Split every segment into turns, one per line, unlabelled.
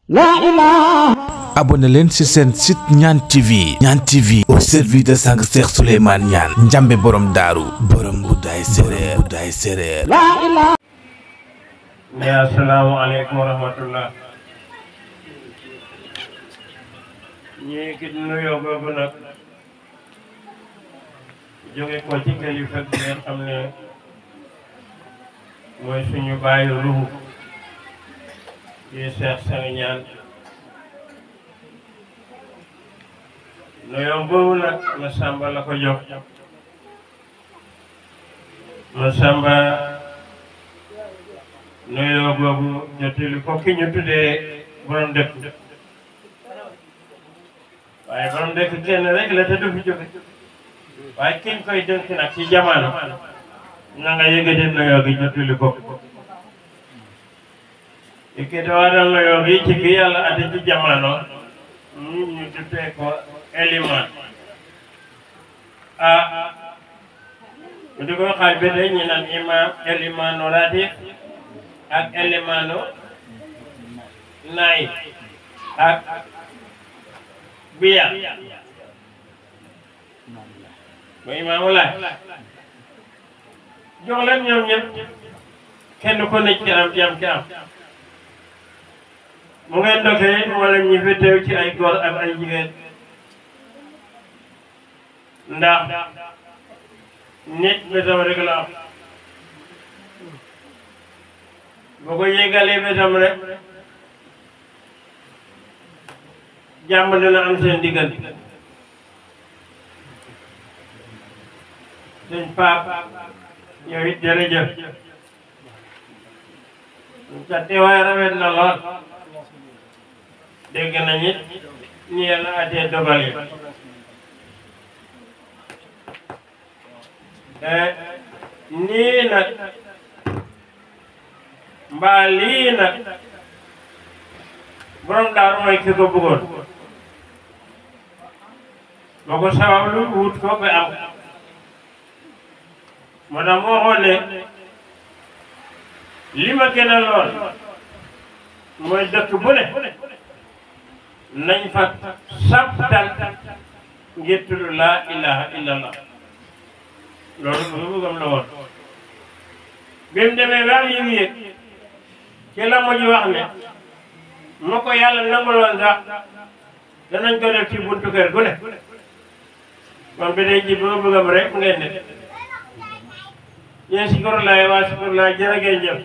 La ilaha.
abonné leen ci seen site Niane TV. Niane TV au service de sang Cheikh Souleymane Niane njambe borom daaru borom buddaay séréer
La ilaha.
Ya assalamu alaikum warahmatullah. ñi ki nuyoo boobu nag jóge ko ci kilifa bi nga xam ne mooy suñu bàyyi ruhu di Cheikh Sang Niane. nuyoo boobu nag Massamba la ko jox. Massamba nuyoo boobu jottali ko ki ñu tuddee borom dëkk. waaye borom dëkk kenn rek la te du fi jóge. waaye kiñ koy dënk nag ci jamono na nga yëgati nuyoo gi jottali ko. ikkite waral nuyoo gi ci ki yàlla ate ci jamono ñu tuddee ko Eliman. ñu di ko xaaj ba tey ñu naan imam Elimanu Ratib ak Elimanu Naay ak Biya ba imaamu laay jox leen ñoom ñëpp kenn ku nekk ci am jam ci am mu ngeen dokkee wala ñi fi teew ci ay góor ak ay jigéen ndax nit bésam rek la am boo ko yégalee bésam rek jàmm dina am seen diggante. sëñ Pape yow it jërëjëf sa teewaay rafet na lool dégg nañ it ni yàlla atee dogal yi nii nag mbaa lii nag borom daaru mooy ki ko bëggoon boo ko sabablu wut ko ba am moo tax moo xool ne li ma gën a lool mooy dëkk bu ne nañ fa sabtal ngir tudd laa ilaha illallah loolu bu bëggam la woon bi mu demee ba am yëg-yëg ci la mujj wax ne ma ko yàlla nanguloon sax danañ ko def ci buntu kër gu ne moom bi day ji ba bëggam rek ngeen ne yéen sikuru laay waa sikuru laay jërëgeen jëf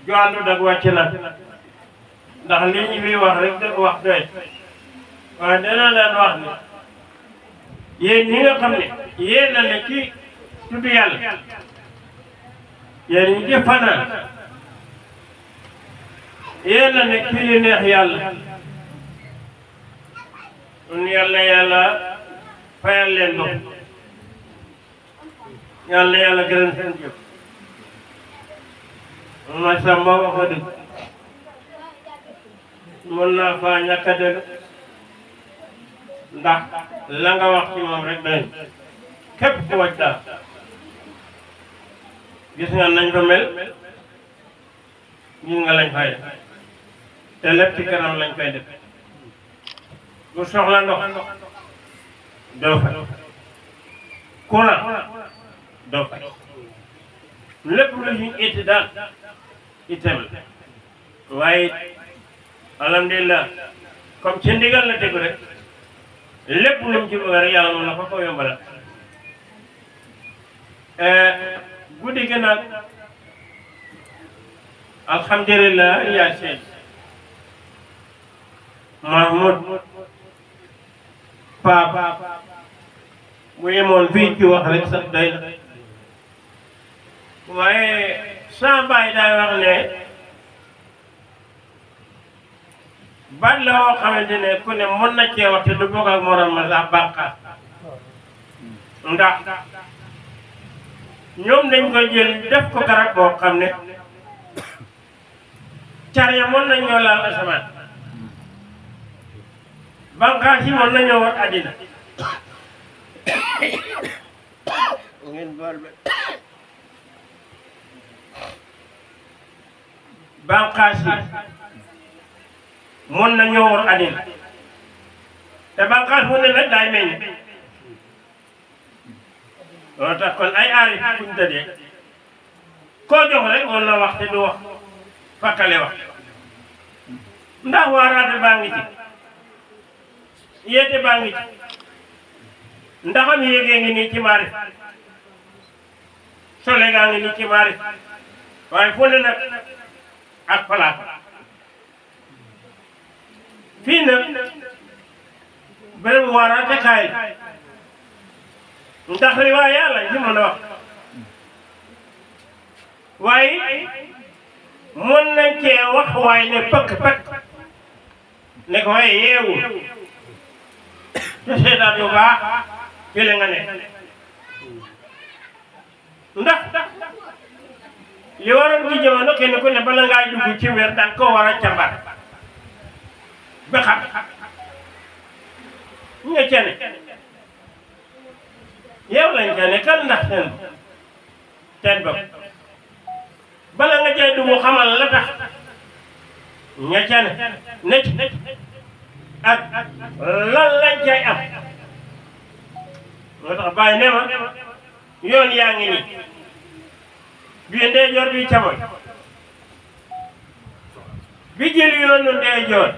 joandu dag wàcc na ndax li ñu fi wax rek da wax doy waaye danaa daan wax ne yéen ñi nga xam ne yéen na ne ci tudd yàlla yéen ñi ci fanaan yéen na ne ci li neex yàlla un yàlla fayal leen ko yàlla gërëm seen jëf Massamba wax nga dëgg mën naa faa ñàkk a dëgg ndax la nga wax ci moom rek dañ képp ku wàcc daal gis nga nañ fa mel gis nga lañ fay def te lépp ci kanam lañ koy def bu soxla ndox doo fay courant doo fay lépp lu ñu itti daal itam waaye alhamdulilah comme ci ndigal la tegu rek lépp lu mu ci bëgg rek yàlla moom la ko yombalal guddi gi nag alhamdulilah yaa seen Mahmoud Pape mu yemoon fii ci wax rek sax doy na waaye saa baay daay wax ne baat la woo xamante ne ku ne mën na cee wax te du bokk ak morom ma sax bàkkaar ndax ñoom dañ koy jël def ko garab boo xam ne car ya mën nañ ñoo laal asamaan bànqaas yi mën nañoo war àddina ngeen bool ba bànqaas yi mën na ñoo war àddina te bànqaas mu ne nag daay meññ loolu tax kon ay aarif fuñ tëddee koo jox rek mën na wax te du wax fakkale wax ndax waaraate baa ngi ci yeete baa ngi ci ndaxam yéegee ngi nii ci maarif sole gaa ngi nii ci maarif waaye fu ne nag ak palaat fii nag béréb waaraate kaay ndax li waa yàlla ci mën a wax waaye mën nañ cee wax waaye ne pëkk ne ko waaye yeewu te seetaat bu baax ci la nga ne ndax li waroon ci jamono kenn ku ne bala ngaa dugg ci wér danga ko war a càmbar ba xam nga ca ne yow lañ ca ne kan ndax teen bopp bala nga cay dugg xamal la tax ña ca ne nekk ak lan lañ cay am moo tax bàyyi ne ma yoon yaa ngi nii bii ndeyjoor bi camoñ bi jël yoonu ndeyjoor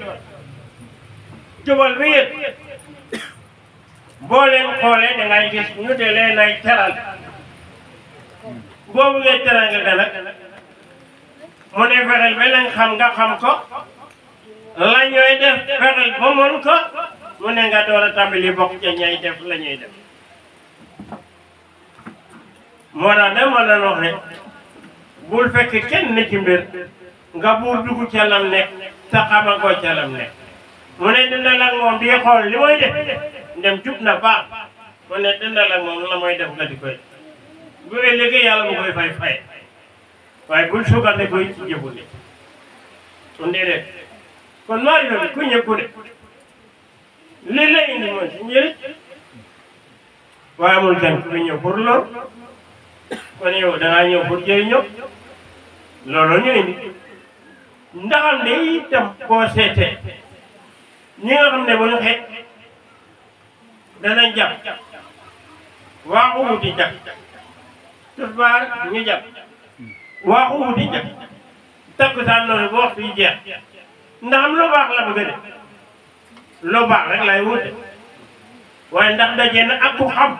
jubal bi yëpp boo leen xoolee dangay gis ñu de leen ay teral boobu ngay teral nga gën a mu ne fexeel ba lañ xam nga xam ko la ñooy def fexeel ba mën ko mu ne nga door a tàmbali bokk ca ñay def la ñuy def moo tax dama la wax ne bul fekk kenn ne ci mbir nga buur dugg ca lam nekk te xamagoo ca lam nekk mu ne dindal ak moom di xool li mooy def ndem jub na baax mu ne dindal ak moom la mooy def nga di koy bu ëllëgee yàlla mu koy fay waaye bul sugante koy ci jëfu ne kon déedéet kon maa ngi ku ñëpp ne li la indi mooy si njëriñ waaye amul kenn ku ñëw pour lor kon yow dangaa ñëw pour jëriñoo loolu ñu indi ndaxam ne itam boo seetee ñi nga xam ne bu ñu xeet danañ jàpp waaxu wuti jàpp tisbaar ñu jàpp waaxu wuti jàpp takkusaan noonu ba waxtu yi jeex ndaxam lu baax la bëgg a def lu baax rek lay wute waaye ndax dajee na ak ku xam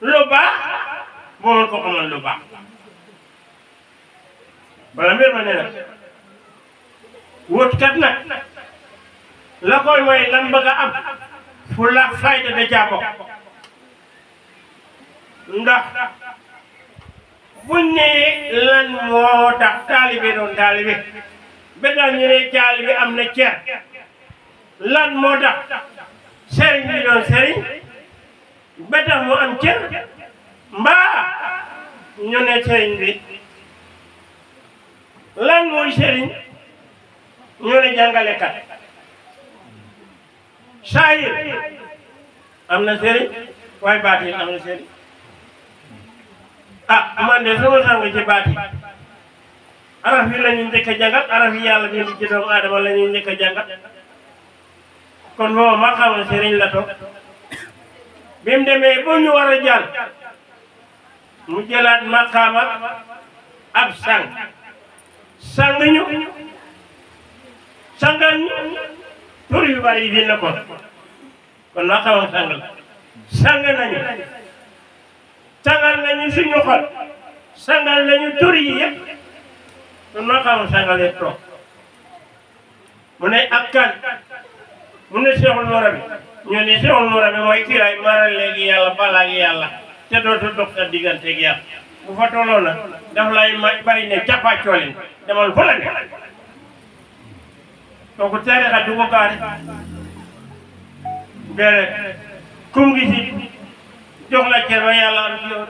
lu baax boo mën ko xamal lu baax wala mbir ma ne nag wutkat nag la koy mooy lan bëgg a am fu la fayda da caa bokk ndax buñ ne lan moo tax taalibe doon taalibe ba tax ñu ne taalibe am na cer lan moo tax sëriñ bi doon sëriñ ba tax mu am cer mbaa ñu ne sëriñ bi lan mooy sëriñ ñu ne jàngalekat saayir am na sëriñ waaye baatin am na sëriñ man de sama sang ci baatin araf yi la ñu njëkk a jàngat araf yi yàlla bind ci doomu aadama la ñuy njëkk a jàngat kon booba ma xamal sëriñ la toog bi mu demee ba ñu war a jàll mu jëlaat maqaama ab sang ñu sangal ñu tur yu bari yi fi nekkoon kon ma xamal sang la sang nañu sangal nañu suñu xol sangal nañu tur yi yëpp kon ma xamal sangalee toog mu ne ak kan mu ne Seexul Murabi ñu ne Seexul Murabi mooy kiiraay maral léegi yàlla balaa gi yàlla te dootu dox sa digganteeg yàlla bu fa tolloo na daf lay bàyyi ne cappacoolin demal fa la ne kooku tarixa du ko gaari bere kum gi si jox la cer ba yàlla am ci yow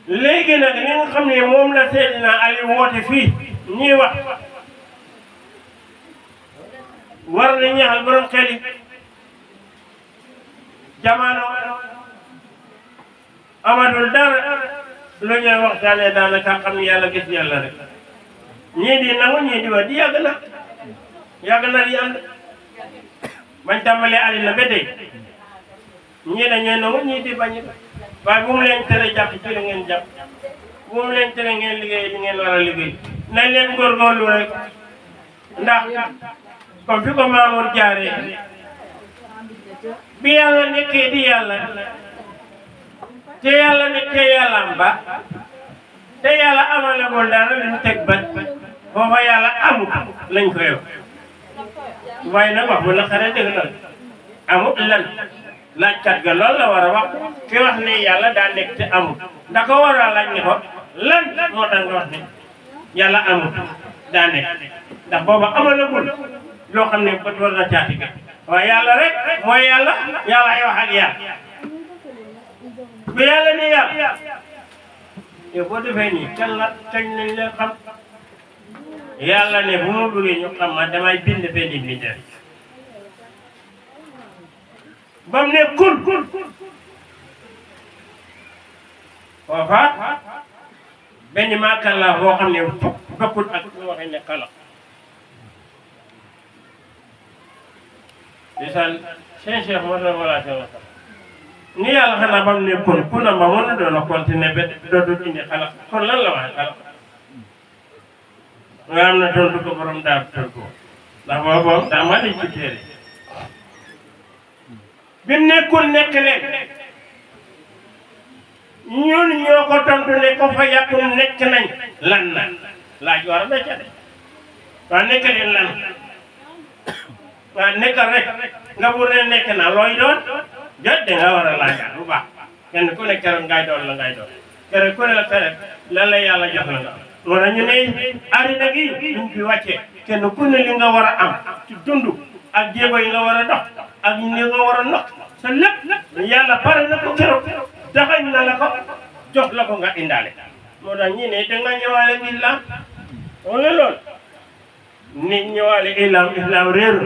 léegi nag li nga xam ne moom la Seydina Ali woote fii ñuy wax war na ñaxal borom xel yi jamono amatul dara lu ñuy waxtaanee daanaka xam ni yàlla gis yàlla rek ñii di nangu ñii di wax di yàgg na di am bañ tàmbalee àddina ba tey ñii dañuy nangu ñii di bañ waaye bu mu leen tere jàpp ci li ngeen jàpp bu mu leen tere ngeen liggéey li ngeen war a liggéey nañ leen góorgóorlu rek ndax comme fi ko Mamour jaaree bi yàlla nekkee di yàlla te yàlla nekkee yàllaam ba te yàlla amalagul dara luñ teg bat foofa yàlla amut lañ ko yow waaye nag wax bu naqaree dëgg na amut lan laajkat ga loolu la war a wax ki wax ne yàlla daa nekk te amut da ko war a laaj ne ko lan moo tax nga wax ne yàlla amut daa nekk ndax booba amalagul loo xam ne bët war na caati ga waaye yàlla rek mooy yàlla ay wax ak yàlla bi yàlla ne yàlla yow boo defee nii kan la kañ lañ leen xam yàlla ne bu ma bëggee ñu xam ma damay bind benn bindal ba mu ne kun foofa benn maakal la boo xam ne fukk bokkul ak lu waxee ne kala lisaan seen cheikh moo doon wala seen wasa ni yàlla xanaa ba mu ne kun kuna ma mën na doon a continuer ba dootul indi xalaat kon lan la waxee xalaat nga am na tontu ko borom daal tontu ndax boobu daa ma di ci téere bi mu nekkul nekk leen ñun ñoo ko tontu ne ko fa yàqu nekk nañ lan la laaj war a da ca de waa nekk leen lan waa nekkal rek nga bu ne nekk na looy doon jot de nga war a laajaat bu baax kenn ku ne keroog ngay doon la ngay doon keroog ku ne la tere lan la yàlla jox la nga moo tax ñu ne àddina gi duñ fi wàcce kenn ku ne li nga war a am ci dund ak jéego yi nga war a dox ak li nga war a nox sa lépp yàlla pare na ko keroog daxañ na la ko jox la ko nga indaale moo tax ñi ne danga ñëwaale islam wala lool nit ñëwaale islam réeru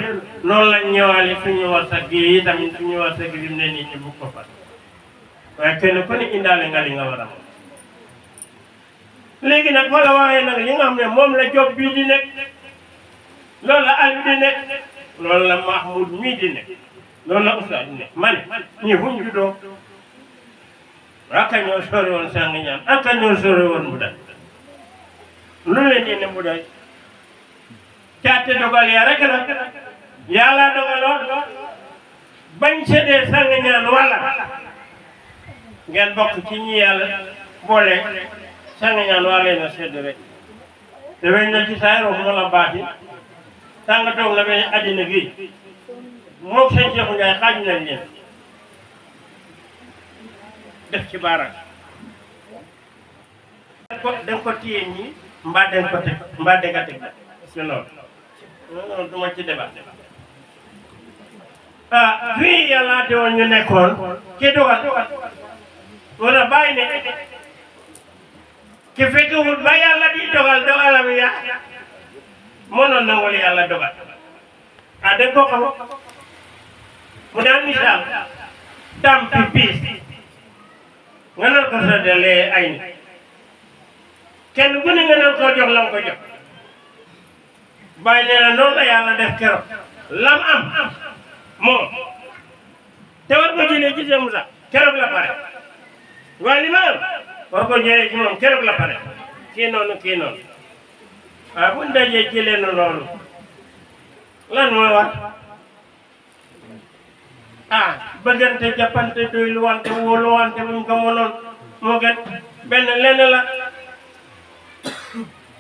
noonu lañ ñëwaale suñu war sa gi yi tamit suñu war sa gi bi mu ne nit ñi bu ko fat waaye kenn ku ne indaale nga li nga war a moom léegi nag fa la waxee nag li nga xam ne moom la job bii di nekk loolu la Ali di nekk loolu la Mahmoud mii di nekk loolu la Oustaz di nekk ma ne ñi fuñ juddoo aka ñoo sori woon sang ñaan aka ñoo sori woon mu day lu leen indi mu day caate dogal ya rek la yàlla dogaloon bañ seddee sang ñaan walla ngeen bokk ci ñi yàlla boole sang ñaan waa leen a sedd rek te weñ na ci saay rox moo la baati tàng toog na benn àddina gi moog seen Seexu Njaay xaaj nañ leen def ci baaraam danga ko téye ñi mbaa danga ko teg mbaa danga teg si loolu duma ci débat fii yàlla te woon ñu nekkoon ki dogal wala bàyyi ne ki fekkewul ba yàlla di dogal dogalam ya mënoon nangul yàlla dogal danga ko xam mu daan misaal dampi piis nga nar ko seddalee ay nit kenn ku ne nga nar koo jox la nga ko jox bàyyi nee na noonu la yàlla def keroog lam am moom te war ko jëlee ci Musa keroog la pare waaye li ma am war ko jëlee ci moom keroog la pare kii noonu waaye buñ dajee ci leen loolu lan mooy wax bëggante jàppante doylu wante wóolu wante buñ ko mënoon moo gën benn lenn la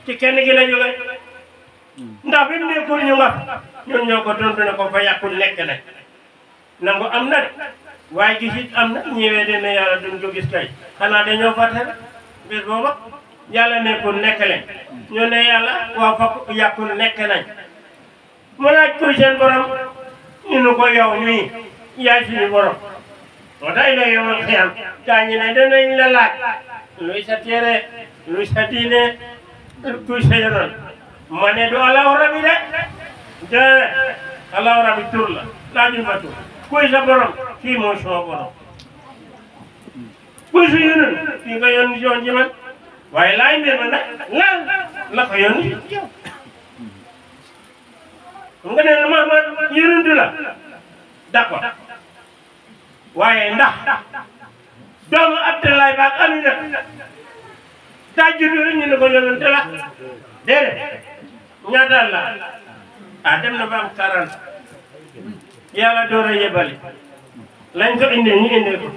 ci kenn gi la jóge ndax bi mu nekkul ñu nga ñun ñoo ko tontu ne ko fa yàqul nekk na nangu am na de waaye gis it am na ñëwee dina yàlla duñ ko gis kay xanaa dañoo fàtte rek bis booba yàlla nekkul nekk leen ñu ne yàlla waa fa yàqul nekk nañ mu laaj ko seen borom ñu nu ko yow mii yaay suñu borom moo tax la yomal xiyam kaa ñi ne danañ la laaj luy sa téere luy sa diine kuy sa yonoon ma ne du Allahu Rabbi de Allahu Rabbi tur la laajul ma tur kuy sa borom kii mooy sama borom kuy su yonoon kii nga yoon joon ji man waaye laay mbir ma nag la ko yónni yow nga ne Muhammad yonent la d'accord waaye ndax doomu Abdoulaye ba ak Amina daa juddu rek ñu ne ko yonent la déedéet ñaata la ah dem na ba am 40 yàlla door a yebali lañ ko indee ñu indee ko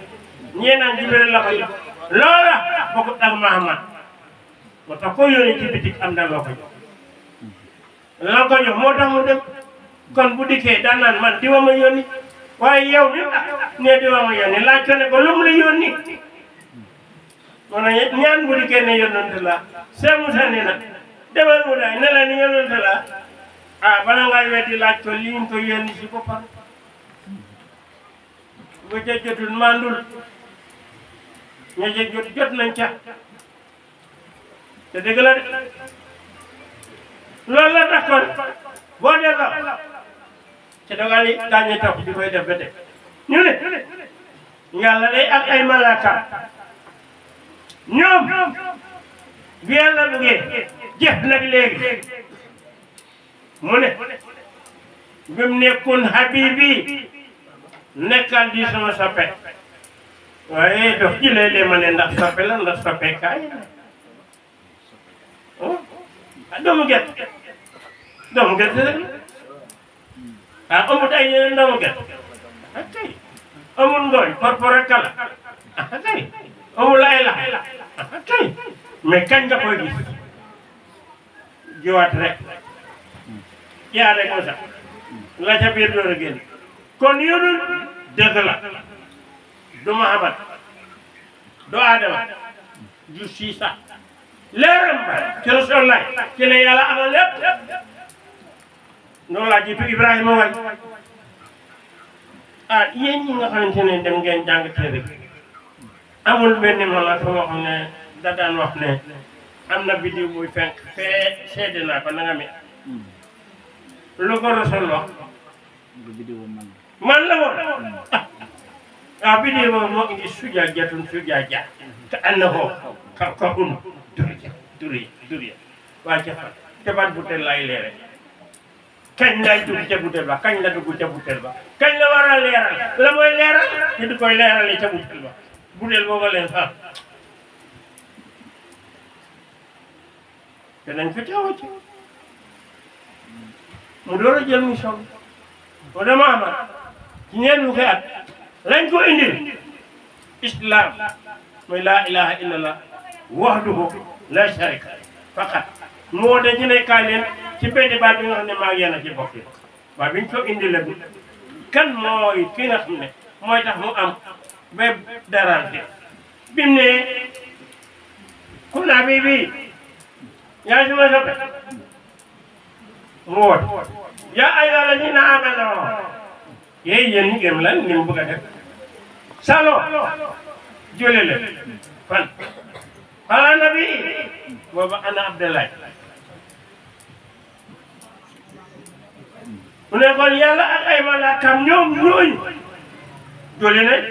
ñee naan Jibril la ko jox loola bokkut ak Muhammad moo tax ko yónnee ci bitik am na loo ko jox la ko jox moo tax mu dem kon bu dikkee daan naan man diwa ma yónni waaye yow ni ne diwa ma yónni laaj ko ne ko lu mu la yónni moo ne ñaan bu dikkee ne yónnante la Cheikh Moussa ne nag demal mu daay ne la ni yónnante la ah bala ngaa weddi laaj ko li ñu ko yónni si boppam bu ca jotul mandul ña ca jot nañ ca te dëgg la de loolu la tax kon boo delloo ci dogal yi daañu topp di koy def ba tey ñu ne yàlla day ak ay malaaka ñoom bi yàlla buggee jëf nag léegi mu ne bi mu nekkoon habibi nekkal di sama soppe waaye dox ji léeg-léeg ma ne ndax soppe la ndax soppe kaay doomu gerte rek ah amut ay yeneen doomu gerte ah kay amul ngooñ porpora kala ah kay amul ay la ah kay mais kañ nga koy gis jiwaat rek yaa rek mu sax la ca biir door a génn kon yonul dëgg la du Muhammad du Adama du Siisa leeram ba ci Rasulullah ci ne yàlla amal lépp noonu laa jiitu Ibrahima waay ah yéen ñi nga xamante ne dem ngeen jàng téere amul benn mala fa wax ne da daan wax ne am na biddiw buy fenk fee seede naa ko na nga mi lu ko Rasul wax man la woon ah biddiw boobu moo indi sujaajatun sujaaja te annahu kawkabun durriya waa ca te ban butel lay leere kañ lay dugg ca butel ba kañ la dugg ca butel ba kañ la war a leeral la mooy leeral te di koy leerale ca butel ba butel booba leen xam te nañ ko teewoo ci mu door a jël mission ko dama ama ci ñeen lu koy at lañ ko indil islam mooy laa ilaha illallah wahdahu la sharika faqat moo de ñu ne kaay leen ci benn baat bi nga xam ne maa ngi yéen a ci bokk waaye bi ñu ko indi la kan mooy ki nga xam ne mooy tax mu am ba darante bi mu ne ku naa bii yaa ngi si ma soppe mu woot yaa ayyuha allaziina aamanuu yéen ñi gëm lan ni mu bëgg a def salo jële leen fan ala nabi booba ana Abdoulaye mu ne kon yàlla ak ay malaakam ñoom ñooñu jële nañ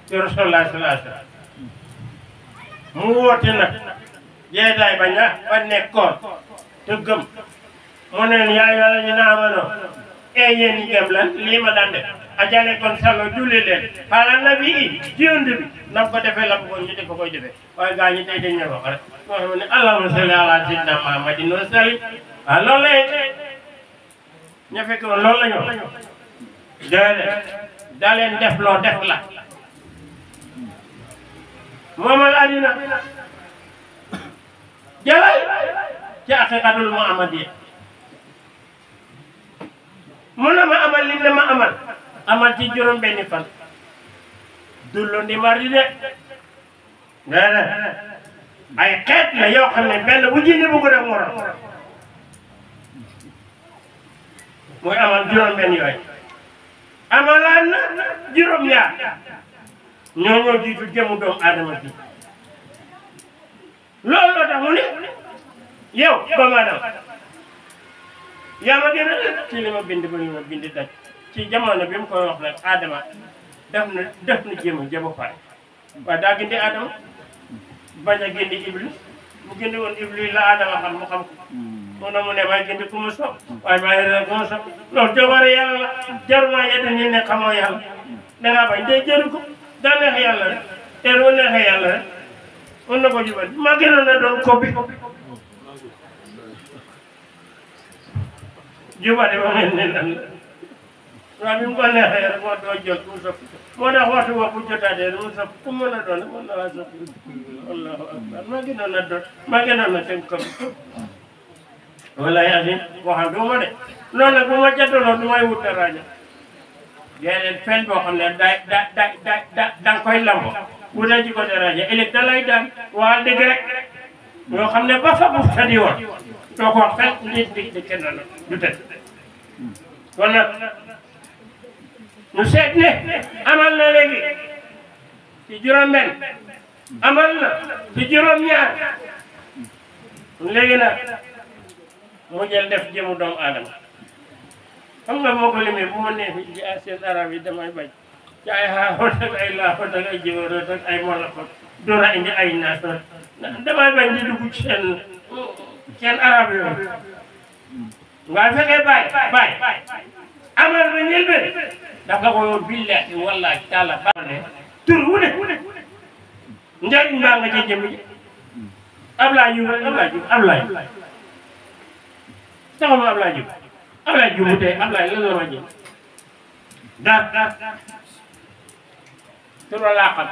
ci Rasulullah sallallahu alayhi wa sallam mu woote nag jeetaay ba ña ba nekkoon te gëm mu ne yaa yàlla ñu naamanoo yéen ñi gëm lan lii ma daan def a jale kon salo julli leen xaaral na bi jiwnd bi nam ko defee la ko ñu di ko koy defee waaye gaa ñi tey dañ ne ko rek moo xam ne allahumma salli ala sayyidina Muhammadin wa sallim ah loolu lay ña fekk woon loolu la ñu déedéet daa leen def loo def la moomal àddina jalal ci haqiqatul muhammadiyya mun na ma amal li ne ma amal ci juróom benni fan dullu ndi mardi de ay xeet la yoo xam ne benn bu jinne bu gën a morom mooy amal juróom benn yooyu amalaan na juróom ñaar ñoo jiitu jëmu doomu aadama bi loolu loo tax mu ne yow doomu aadama yaa ma gën a ci li ma bind ba li ma bind daj ci jamono bi mu koy wax nag Adama def na jéem a pare waaye daa gindi Adama bañ a gindi Iblis mu gindi woon Iblis la Adama xam mu xam ko moo na mu ne may gindi ku mu sopp waaye may réeral ku mu sopp loolu coobare yàlla la jaruma yeddi ñi ne xamoo yàlla dangaa bañ day jëru ko daa neex yàlla rek te lu neexee yàlla rek mën na ko jubal maa gënoon na doon koppi jubale ba mel ne lan waaw bi mu ko neexee rek moo doo jot mu sopp moo tax waxtu boobu jotaatee mu sopp ku mën a doon mën na laa sopp allahu akbar maa gënoon na doon maa gënoon na seen koppi wallahi asim waxam du ma de loolu nag bu ma jotaloon du may wut rajo déedéet fen boo xam ne da koy lambo bu dee ci côté rajo ëllëg da lay daan waa dëgg rek yoo xam ne ba fa bu ta di woon doo ko wax fen nit di kenn la du tëdd kon nag ñu seet ne amal na léegi ci juróom-benn amal na ci juróom-ñaar léegi nag mu jël def jëmu doomu aadama xam nga moo ko limee bu ma neexee ci seen arab yi damay bañ ci ay xaaxoot ak ay laaxoot ak ay jiwaroot ak ay molakot door a indi ay naas damay bañ di dugg ci seen arab yooyu nga fekkee bàyyi amal ba ñëlbe daf la ko yoon billahi wallahi taala ba ne tur wu ne njariñ baa nga ca jëmi Ablaye taxama Ablaye Diouf mu tey Ablaye lan la ma jëm daar tur la laqat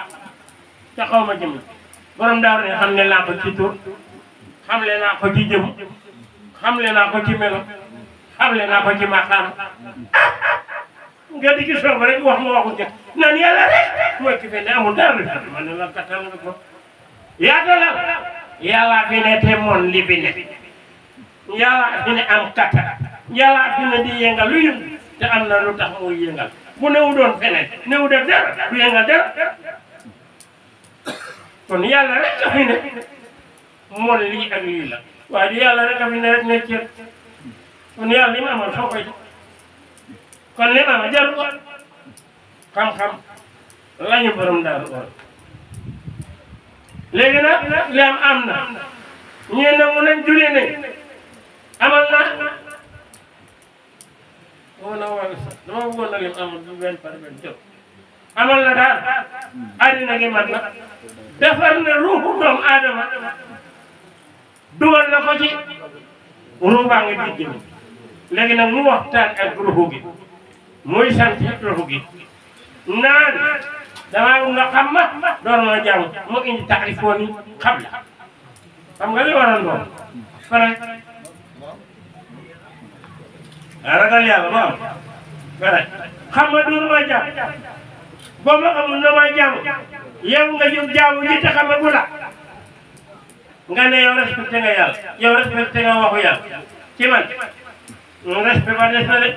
ca xaw ma jëm borom daaru ne xam ne laa ko ci tur xamle naa ko ci jëm xamle naa ko ci melo xamle naa ko ci maqaam nga di ci soog rek wax ma waxu njëkk naan yàlla rek mooy ki fe ne amul dara lu fi man ne la kattan nga ko yaatalal yàlla fi ne te moon li fi ne yàlla fi ne am kattan yàlla fi ne di yëngal lu yëngu te am na lu tax muy yëngal bu newu doon feneen newu def dara du yëngal dara kon yàlla rek a fi ne moon lii ak lii la waaye du yàlla rek a fi ne rek ne cër kon yàlla li mu amoon foo koy kon li ma jarul ko xam-xam lañu borom daaru woon léegi nag li am na ñeen na mu nañ julli ne amal na moo na wàll sax dama bëggoon na lim amal du benn par benn jot amal na daal àddina gi mat na defar na ruuxu doomu aadama dugal na ko ci ruubaa ngi biir jëm léegi nag mu waxtaan ak ruuxu gi muy sant ruuxu gi naan damaa nga xam ma door ma jàng mu indi taarifoon yi xam la xam nga li waroon lool pare ragal yàlla waaw pare xam nga door ma jàng boo ma xamul na ma jàng yow nga jóg jaamu ñi te xamagu la nga ne yow respecté nga yàlla yow respecté nga waxu yàlla ci man respect ba des na de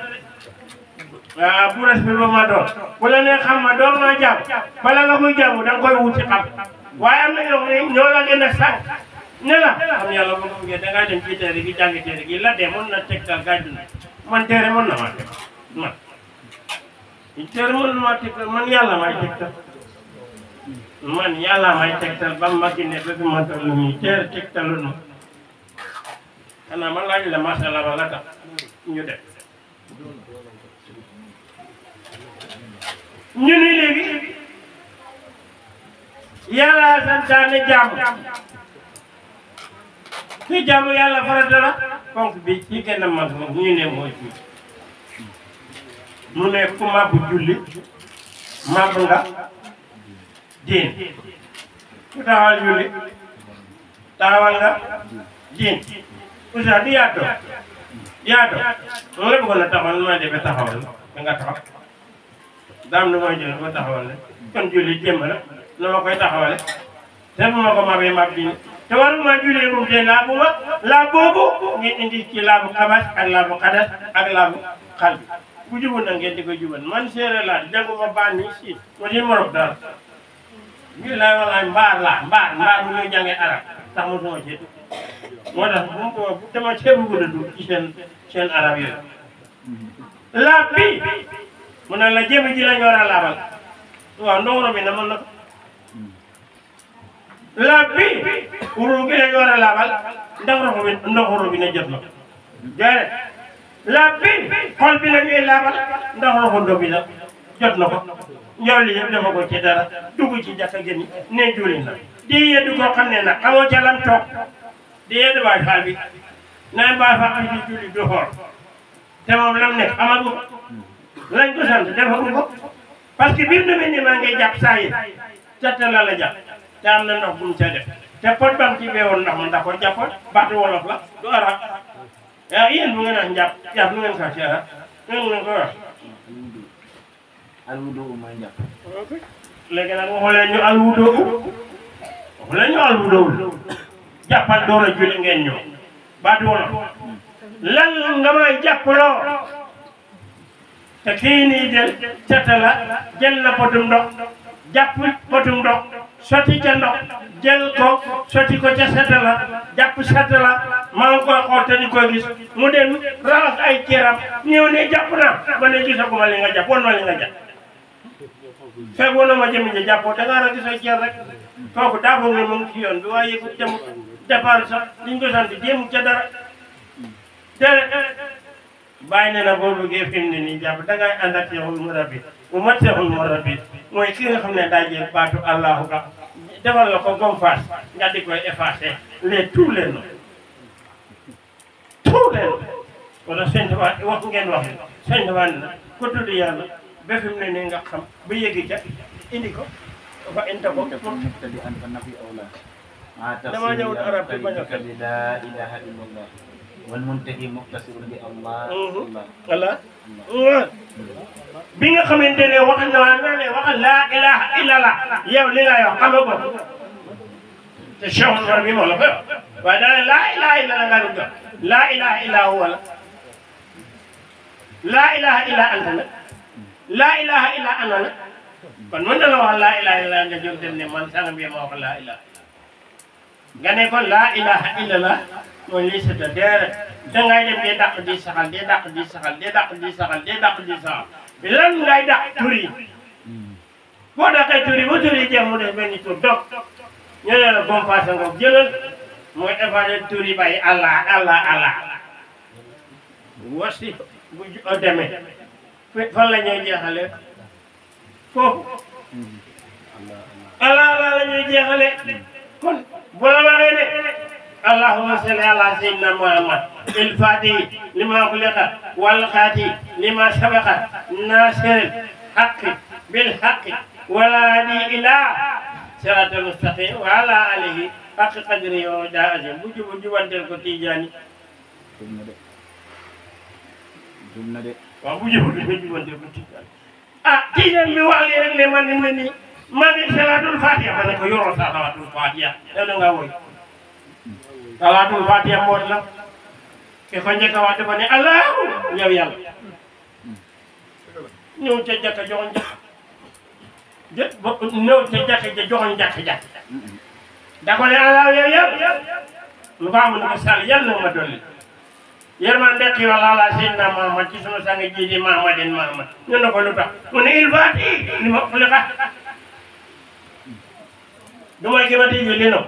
waaw bu respect ba ma doon bu la nee xam ma doon maa jàmm bala nga koy jàmm da nga koy wuti xam waaye am na ñoo la gën a sànq ne la xam yàlla ba nga bëggee da ngaa dem ci téere gi jàng téere gi la dee mën na tegtal gàddu na man téere mën na maa teg man téere mën na maa tegtal man yàlla may tegtal man yàlla may tegtal ba mu màgg ne ba fi ma toll nii téere tegtalu na xanaa man laaj la macha allah la tax ñu def ñu ni léegi yàlla santaane jàmm ci jàmm yàlla farata la ponk bi ci gën a mag moom ñu ne mooy fii mu ne ku màbbu julli màbb nga diin ku taxawal julli taxawal nga diin Oussa di yaatoo moom la bëggoon a taxawal nu may defee taxawal da nga taxaw daam nu may jël ba taxawal kon julli jéem la nu ma koy taxawale te bu ma ko mabee mab diin te waruma julli moom te laa boobu ngeen indi ci laabu xabas ak laabu xadas ak laabu xal bu jubul na ngeen di ko jubal man séeréer laa jànguma baan ni si ma di morok dara bii laay walaay mbaar mu ñuy jàngee arab tax mu suma ci moo tax bu dama ceebu gën a dugg ci seen arab yooyu laab bi mu ne la jëmi ji la ñu war a laabal waaw ndongoro bi na mën na ko laab bi uru gi lañ war a laabal ndax ndoxu robinet jot na déedéet laab bi xol bi la ñuy laabal ndax ndoxu robinet jot na ko ñëw li yëpp dafa ko ci dara dugg ci jàkka gën ne julli na di yeddu koo xam ne nag xamoo ca lam toog di yeddu Baay Faal bi naan Baay Faal bi di julli du xool te moom lam nekk amagu lañ ko sant defagu ko parce que biir na mel ni maa ngi jàpp saa yi ca la jàpp te am na ndox bu mu ca def te pot bam ci beewoon ndax man da ko jàppoon baatu wolof la du arab ah yéen bu ngeen wax jàpp lu ngeen ko ci arab ngeen ko wax
alwudu mooy njàpp.
léegi nag waxu leen ñu alwudu waxu leen ñu alwudu jàppal door a julli ngeen ñëw baatu wolof lan nga may jàppaloo te kii nii jël na potum ndox jàpp potum ndox sotti ca ndox jël ko sotti ko ca setala jàpp setala maa ngi koy xool te di ko gis mu dem raxas ay cëram ñëw ne jàpp naa ba ne gisaguma li nga jàpp woon ma li nga jàpp fekk woon na ma jëmi ja jàppoo da ngaa gis ay cër rek kooku daa foog ne mu ngi ci yoon bi waaye yëgut demut départ sax liñ ko sant jéem ca dara bàyyi ne na boo bëggee fi mu ne nii jàpp dangay ànd ak seexul murabbi bu mat seexul murabbi mooy ki nga xam ne daa jël baatu allahu ka defal la ko gomfaas nga di koy effacer tous les noms wala sëñ Tuubaa wax ngeen wax sëñ Tuubaa ne ko tudd yàlla ba fi mu ne nii nga xam ba yëgi ca indi ko fa inta ko dama ñëwut arab bi bañ a fen
la ilaha illallah wal muntahi muqtasirun bi allah
Allah bi nga xamante ne wax na ne wax la ilaha illallah yow li ngay wax xamoo ko te Cheikh Omar bi moo la ko waaye dana la ilaha illallah nga dugg la ilaha illa huwa la ilaha illa anta la ilaha illa ana la kon mën na la wax la ilaha illa nga jóg dem ne man sanga bi ma wax la ilaha nga ne kon la ilaha illallah mooy lii c'est déedéet dangay dem dee dàq di saxal dee dàq di saxal dee dàq di saxal dee dàq di saxal lan ngay dàq tur yi boo dàqee tur yi ba tur yi jeex mu def benn tur dog ñu ne la bomfaasa nga jëlal mooy effacer tur yi bàyyi allah allah allah wasi bu demee fan la ñuy jeexale foofu allah allah la ñuy jeexale kon bu la waxee ne allahumma salli ala sayyidina muhammad il fatihi lima xuliqa wal xaati lima sabaqa nasiril haqqi bil haqqi wala hadi ila siratal mustaqim wa ala alihi haqqi qadri wa azim bu jubanteel ko tijaani
jum na de
waaw bu jubanteel ko tijaani ah tijaan bi wax li rek ne man ni nii maa ngi salatul fatiha ma ne ko yoroo salatul fatiha dana nga woy salaatul fatiha moo la ki ko njëkk a wax dafa ne allahu yow yàlla ñëw ca jàkka joxoon jàkk ñëw ca jàkka ja joxoon jàkk da ko ne allahu yow yàlla lu ko amul ko sall yàlla na ma dolli yërman dekki wala ala sayyidina Muhammad ci sunu sang ji di Muhammadin Muhammad ñu ne ko lu tax mu ne il fati li ma xuliqa du mooy ki ma tijji li no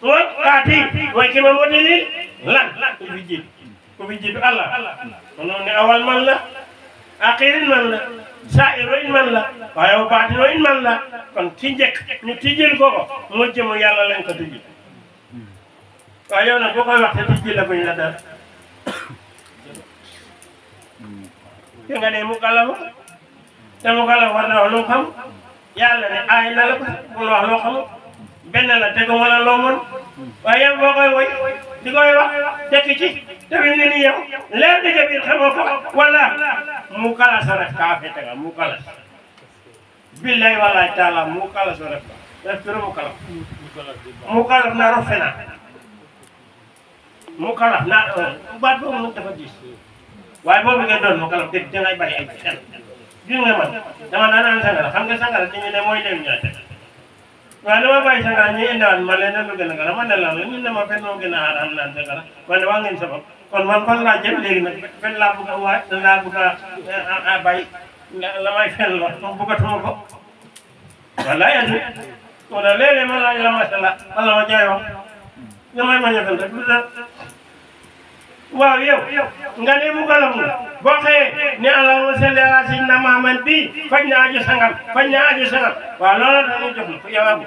mooy kaati mooy ki ma modeli lan ku fi jiitu Allah kono ne awal man la axirin man la saa'irin man la waaye baatinin man la kon ci njëkk ñu tijjil ko moo jëmu yàlla lañ ko tijji waaye yow nag boo koy wax te tijji la buñ la dara te nga ne mu kalafa te mu kalafa war na wax lu xam yàlla ne aay na la ko bul wax loo xamul benn la tegu wala loo mën waaye yow boo koy woy di koy wax dekk ci te fi mu ne nii yow leer di ca biir xamoo ko wala mu kalasa rek kaa fete nga mu kalas billahi wallahi taala mu kalasa rek def turu mu kalaf na rofe na mu kalaf na baat boobu nag dafa diis waaye boobu nga doon mu kalaf dégg dangay bàyyi ay xel gis nga man dama naan sangara xam nga sangara dañu ne mooy dem ñaate waaye dama bàyyi sangara ñu indiwaat ma leen lu gën a gara man ne la ñu ne ma fenn moo gën a aaraam naan sangara man waa ngeen sabab kon man fan laa jëm léegi nag fenn laa bëgg a waay laa bëgg a bàyyi la may fenn la moom bëggatuma ko wallaay andi moo tax léeg-léeg ma laaj la masala wala ma jaay wax nga may ma ñëfal rek lu tax waaw yow nga ne mu galam boo xëyee ne allahumma salli ala sayyidina Muhammad bii faj na aju sangam faj na aju sangam waaw loolu la ñu jox na ko yow abu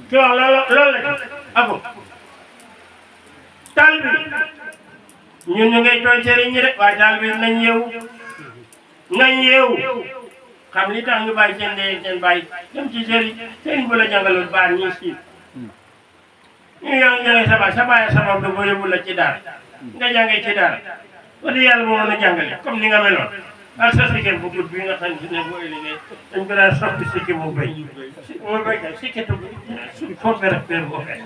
ki wax loolu la abu taal bi ñun ñu ngay tooñ sëriñ ñi rek waaye taal bi nañ yeewu xam li tax ñu bàyyi seen ndey seen bàyyi dem ci sëriñ bu la jàngaloon baax ñi si ñu yaa ngi sabab du boo yóbbu la ci daara nga jàngee ci daara wax dëgg yàlla moo mën a jàngale comme ni nga meloon ak sa sikkim bu gudd bi nga xam ne boo ëllëgee dañ ko daan soppi sikkim mu béy mu béy ka sikkitu suñ foofu rek peer boo fekk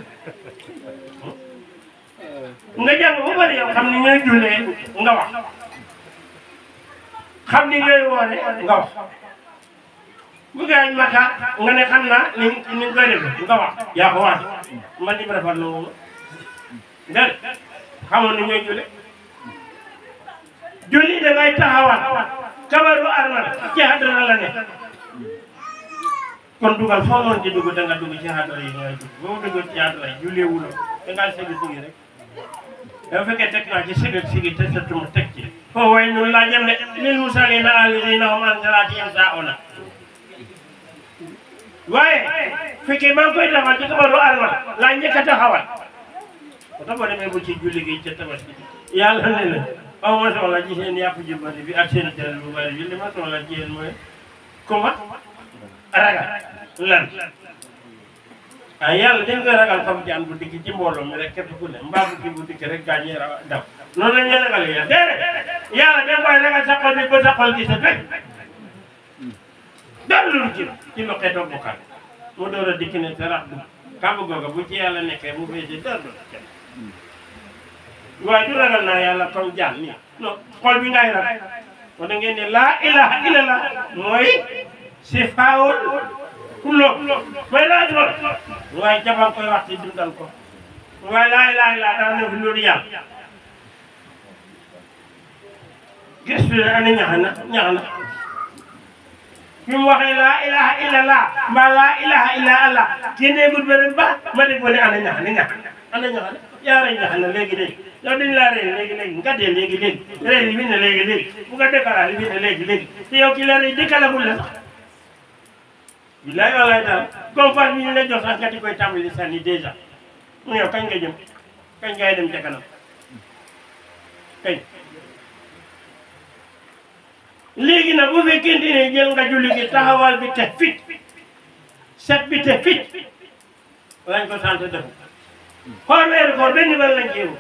nga jàng bu bëri yow xam ni ñooy jullee nga wax xam ni ñooy woone nga wax bu gaañ maka nga ne xam naa ni nga koy def nga wax yaa ko wax man di rafet lu mu dégg xamoon ni ñooy julli da ngay taxawal kabaru armal ci àdduna la ne kon dugal foo mën di dugg da nga dugg ci àdduna yi ngay dugg boo dugg ci àdduna yi jullee wuloo da ngaa sigi rek dafa fekkee teg naa ci sigi te sëttuma teg ci foo way nun laa jëm de lil musallina alladhina hum an salatihim sahuna waaye fekkee maa ngi koy taxawal ci kabaru armal laa njëkk a taxawal ba tax boo demee bu ci julli gi ca tabaski yàlla ne la aw ma soxla ci seen yàpp ju bari bi ak seen jël bu bari bi li ma soxla ci yéen mooy kuma ragal lan ay yàlla dañ koy ragal comme jaan bu dikk ci mbooloo mi rek képp ku ne mbaa bu dikk rek gaañee daw noonu la ñuy ragal yàlla déedéet yàlla dañ koy ragal sa xol bi ba sa xol gi sa fekk dara lu ci lu xeetoo bokkaat mu door a dikk ne te rax du kàmb googa bu ci yàlla nekkee mu féete dara du kenn waaye du ragal naa yàlla comme jaan nii non xol bi ngay ragal kon da ngeen ne laa ilaha illallah mooy si faawul kullo mooy laa doon waaye jabal koy wax ci dundal ko waaye laa ilaha illallah dara ne fi loolu yàlla gëstu ne ana ñax na fi mu waxee laa ilaha illallah mbaa laa ilaha illa allah kii neegul beneen ba ma dégg ne ana ñax yaa rey ñax na léegi yow dañ laa rey léegi nga dee léegi rey li fi ne léegi bu nga déclaré li fi ne léegi te yow ki la rey déclaragul la sax bilaay walaay daal comme far bi ñu la jox sax nga di koy tàmbali sànni dèjà mu yow kañ nga jëm kañ ngay dem ca kanam kañ léegi nag bu fekkente ne jël nga julli gi taxawal bi te fit set bi te fit lañ ko sant def xool weeru koor benn ban lañ ceewut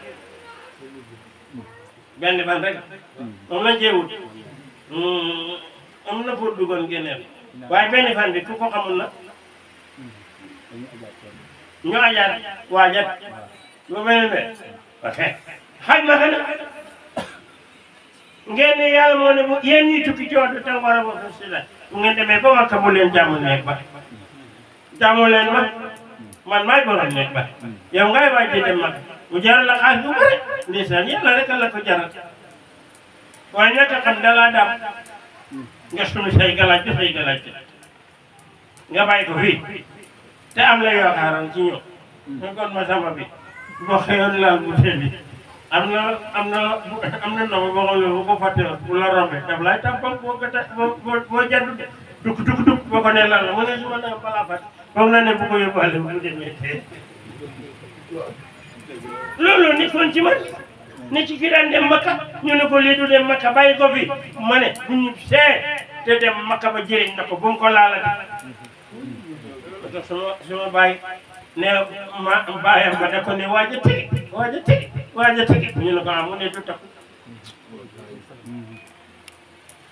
benn ban rek moom lañ ceewut am na pour duggoon génneel waaye benn fan bi ku ko xamul nag ñu ajaat waajat ba beneen be ok xaj ma xana ngeen ne yàlla moo ne bu yéen ñi tukki coono te war a wax si la bu ngeen demee ba Makka bu leen jàmm nekk ba jàmmu leen man maay borom nekk ba yow ngay waaj di dem Makka mu jaral la xaalis bu bëri ndeysaan yàlla rek la ko jaral waaye ñàkk a xam dalaa daam nga sumi say galaaj nga bàyyi ko fii te am la yaakaaroon ci ñoom ñu kon ma sama bi boo xëyoon laal bu bi am na ndox boo xam ne bu ko fàtte bu la rombee daf lay tàmpam boo jaddu de duk boo ko ne lan la mu ne su ma nee balaa fàtte foog na ne bu ko yóbbaale bu demee tee loolu nit kon ci man ne ci ki daan dem Makka ñu ne ko lii du dem Makka bàyyi ko fi ma ne bu ñu te dem Makka ba jëriñ na ko bu mu ko laalati parce que suma bàyyi ne ma bàyyam ba da ko ne waaj a tegi ñu ne ko mu ne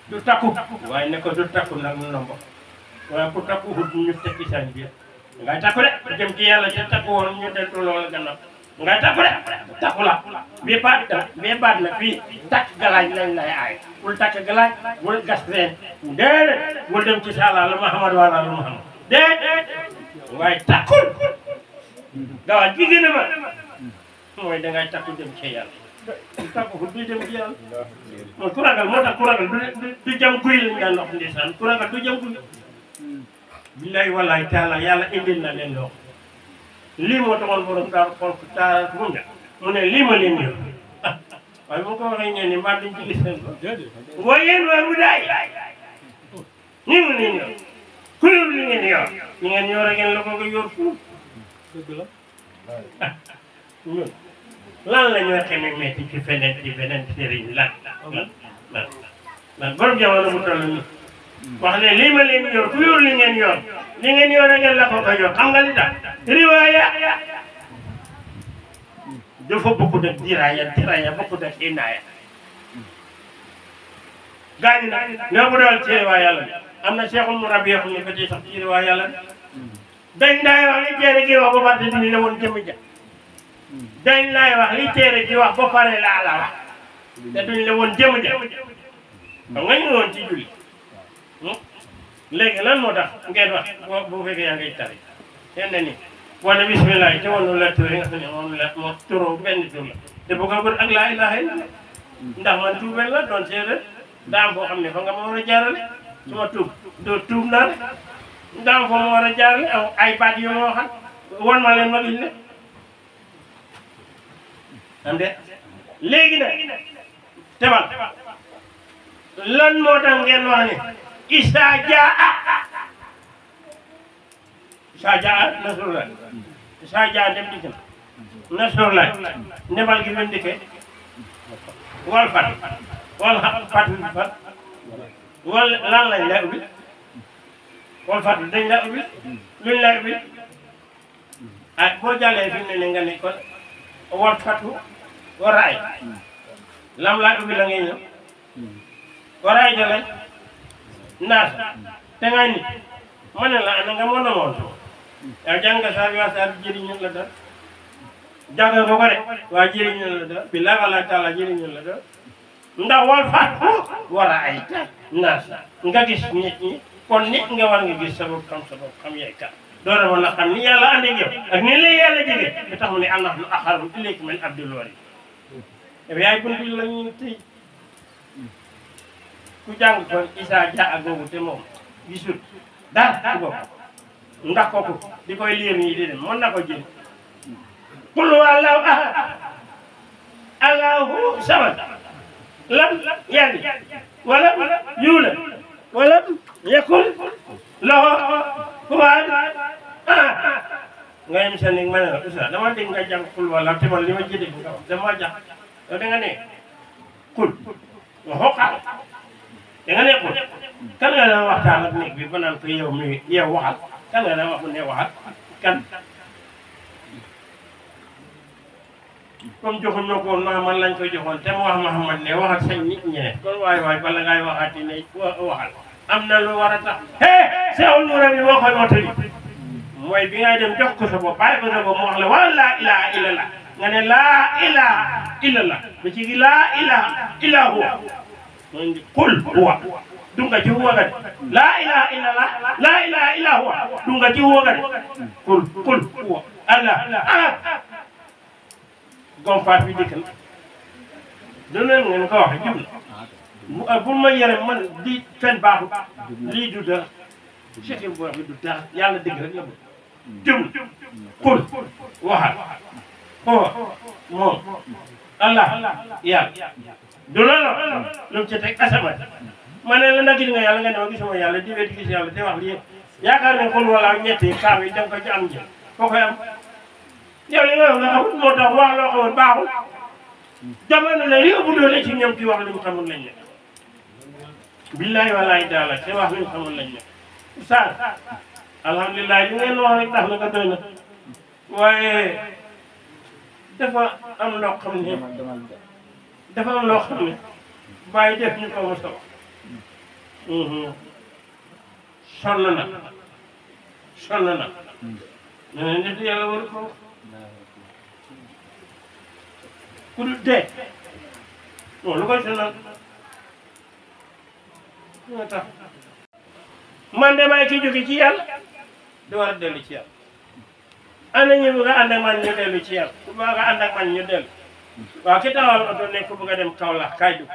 du takku waaye ne ko du takku nag mu nombo waaye ku takku hut ñu tekki saan biir ngay takku de jëm ci yàlla ca takku woon ñu deltu loola gannaaw ngay takku de takku la bii baat na fii takk galaaj lañ lay aay bul takk galaaj bul gas reen déedéet bul dem ci sala la Muhammad wala la Muhammad déedéet waaye takkul galaaj bi gën a ma mooy dangay takku dem ci yàlla takku hut du dem ci yàlla mooy ku ragal moo tax ku ragal du jam kuy lañ daan wax ndeysaan ku ragal du jam kuy billahi wallahi taala yàlla indil na leen loo lii moo taxoon borom daaru xool ko taara mu nga mu ne lii ma leen yor waaye bu ko waxee ñeen ni mbaa duñ ci gis seen ko waaye yéen waa mu daay nii mu leen yor ku yor li ngeen yor ñi ngeen yor a ngeen la ko nga yor fuuf ñun lan la ñoo xamee metti ci feneen sëriñ lan borom jamono bu toll nii wax ne lii ma leen yor ku yor li ngeen yor a ngeen la ko nga yor xam nga li tax riwaaya dafa bokkut ak diraaya bokkut ak inaaya gaañ na ñoo ko doon ci riwaaya yàlla bi am na Cheikhul Murabbi xam ne ko ci sax ci riwaaya yàlla bi dañ laay wax li téere gi wax ba pare dindi la woon jëmm ja dañ laay wax li téere gi wax ba pare laa la wax te duñ la woon jëmm ja xam nga ñu woon ci julli léegi lan moo tax ngeen wax bu fekkee yaa ngay tari yenn ni wala bismillah te wonu la tur yi nga xam ne moom la moo turoo benn tur la te bu ko bër ak laa ilaha illa ndax man tuubel la doon séeréer daa am foo xam ne fa nga ma war a jaarale su ma tuub doo tuub naa daa am foo ma war a jaarale ay baat yu ma waxal won ma leen ma gis ne am de léegi nag tebal lan moo tax ngeen wax ne isa jaa nasrullah isa jaa dem dikk na nasrullah ndebal gi fen dikke wal fat wal fat wal lan lañ la ubbi wal fat dañ la ubbi luñ la ubbi ah boo jàllee fi mu ne nga ne kon wal fatu waraay lam laa ubbi la ngay ñëw waraay da lañ naas te nga nit ma ne la ana nga mën a moon yow jàng nga saa bi waa saa bi jëriñu la dara jàng nga ko de waa jëriñu la dara billahi wallahi taala jëriñu la dara ndax wal fatu waraay naas nga gis nit ñi kon nit nga war nga gis sa bopp xam yaay kat doora mën na xam ni yàlla ànd ak yow ak ni lay yàlla jege bi tax mu ne am na lu axaru ilayka min abdul wari yow yaay buntu la ñu tëj ku jàng kon isa ja ak googu te moom gisul dara ci bopp ndax kooku di koy liir nii di dem mën na ko jël qul huwallahu ahad allahu samad lam yalid wala yulad wala yakun lahu kufuwan ahad nga yem sa néeg ma ne la oustaz dama dégg nga jàng qul wala te man li ma jëndee nga wax dama jàng yow da nga ne qul waxoo xaar da nga ne qul kan nga daan waxtaan ak néeg bi ba naan ko yow mi yow waxal kan nga daan wax mu ne waxal kan comme joxuñ ñoo ko woon man lañ koy joxoon te mu wax Muhammad ne waxal sañ nit ñi ne kon waay bala ngay waxaati ne waxal am na lu war a tax Seexul Murabbi moo koy mottali mooy bi ngay dem jox ko sa bopp bàyyi ko sa bopp mu wax la wala laa ilaha illallah nga ne laa ilaha illallah ba ci gi laa ilaha illa huwa mooy qul huwa dunga ci huwa ga de laa ilaha illallah laa ilaha illa huwa dunga ci huwa ga de qul huwa allah gomfaat bi dikk na du leen ngeen ko waxe jub na bu ma yere man di fen baaxut lii du dara cheke bu wax bi du dara yàlla dëgg rek la bëgg jub qul waxal huwa moom allah yàlla du loolu lu mu ci teg asamaan ma ne la nag gis nga yàlla nga ne ma gisuma yàlla di wéet gis yàlla te wax lii yaakaar ne xul wala ñetti kaaw yi da nga ko ci am njël foo koy am yow li nga wax nga xamul moo tax wax loo xamul baaxul jamono la li ëpp doole ci ñoom ci wax lu ñu xamul lañ ne billahi wallahi daala te wax lu ñu xamul lañ ne oustaz alhamdulilah li ngeen wax rek tax na nga doy na waaye dafa am loo xam ne bàyyi def ñu ko mos a wax sonn na ne nit yàlla waru ko ku dul dee lu koy sonal moo tax man de maay ki jóge ci yàlla di war a dellu ci yàlla ana ñu bëgg a ànd ak man ñu dellu ci yàlla ku bëgg a ànd ak man ñu dellu waaw ki taxawal oto ne ku bëgg a dem Kaolack kaay dugg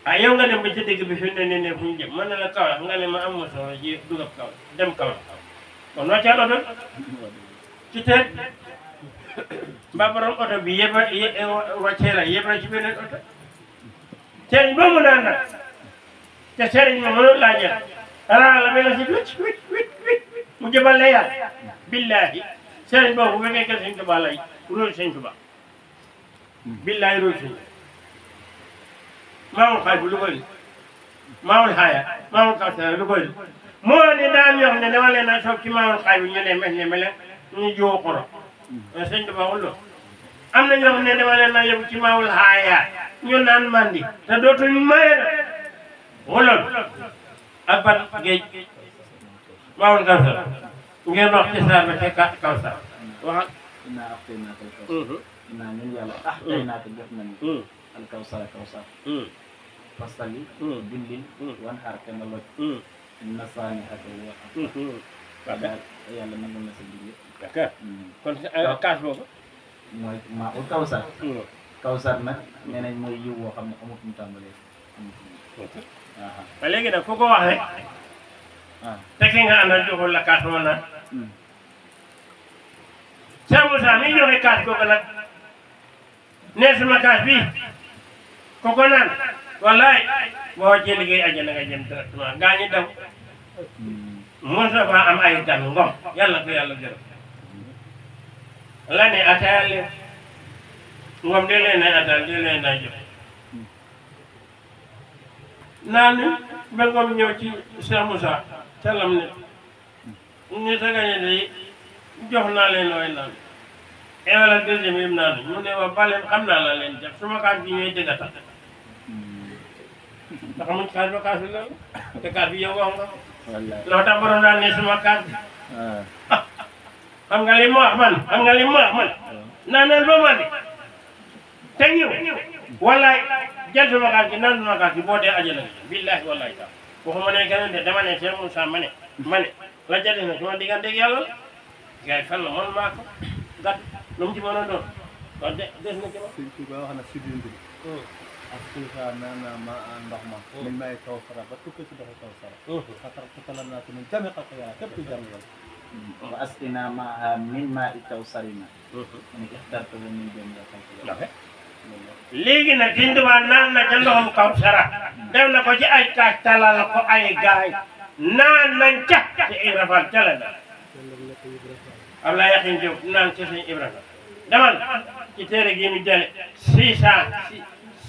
ah yow nga dem ba ci dégg bi fi ne ne fu ñu jëm mën na la kaw nga ne ma am ma solo ji dugab kaw dem kaw kon noo ca oto ci teet mbaa borom oto bi yëpp wàccee la yëpp la ci beneen oto sëriñ ba mu naan nag te sëriñ ma mënul laa jël alaa la mel si wicc wicc wicc wicc mu jëbal la yàlla billaahi sëriñ boobu bu fekkee sëñ Tuubaa lay róol sëñ Tuubaa billaahi róol sëñ maamul xaay bu lu koy maamul xaaya maamul kawsara lu koy moo ne daan ñoo xam ne dama leen a soog ci maamul xaay bi ñu ne mel ñu jiwoo xoro sëñ Tuubaa wul loolu am na ñoo xam ne dama leen a yóbbu ci maamul xaaya ñu naan mandi te dootuñu maye na woloon ak ban géej maamul kawsara ngeen wax ci saar ba te kawsara wax
inaa axtaynaaka al-kawsar inaa ñun yàlla axtaynaaka def nañu al-kawsara kawsar fasali bindil wan xaar te nga loj na saani ak daal yàlla nangu na sa digg
d'accord kon kaas boobu
mooy maa ul kawsar kawsar nag nee nañ mooy yiw woo xam ne amut mu tàmbalee
ba léegi nag ku ko wax rek te ki nga àndal joxul la kaas moo naan Cheikh Moussa mi joxe kaas googu nag ne suma kaas bii ku ko naan wallaay boo ci liggéey àjjana nga jëm directement gaa ñi daw Moussa fa am ay gan ngom yàlla ko yàlla gërëm la ne ataaya leen ngom de leen ay ataal de leen ay jox naan ba ngom ñëw ci Cheikh Moussa salam ne ñu sa gañe de jox naa leen looy naan wala deuxième yim naan mu ne wa baleen xam naa la leen jàpp suma kaas bi ñooy dëgg a tax ndax muñ kaas ba kaas bi la te kaas bi yow wax nga loo tax borom daan ne suma kaas bi xam nga li mu wax man xam nga li mu wax man naanal ba man te ñëw wallaay jël suma kaas bi naan suma kaas bi boo dee ajala billaahi wallahi taala waxuma ne keneen de dama ne Cheikh Moussa ma ne la jëlee na suma diggante ak yàlla gars yi fan la man maa ko gàtt lu mu ci mën a doon kon des na ci wax.
Sëñ Tuubaa wax na si bind bi. ak Tuubaa naan ma ndox ma. min may kawsara ba tukki si ndoxu kawsara. xatar xatalam naa ko ñun jami xaq yaa képp jàmm la.
wa asqinaa maahaa min maa'i kawsarin ni ixtarta min jannati
léegi nag Sëñ Tuubaa naan na ca ndoxum kawsara def na ko ci ay kaas talal ko ay gaay naan nañ ca ci Ibra Fall ca la Ablaye Yaxin Diop naan ca sëñ Ibrahima demal ci téere gi mu jële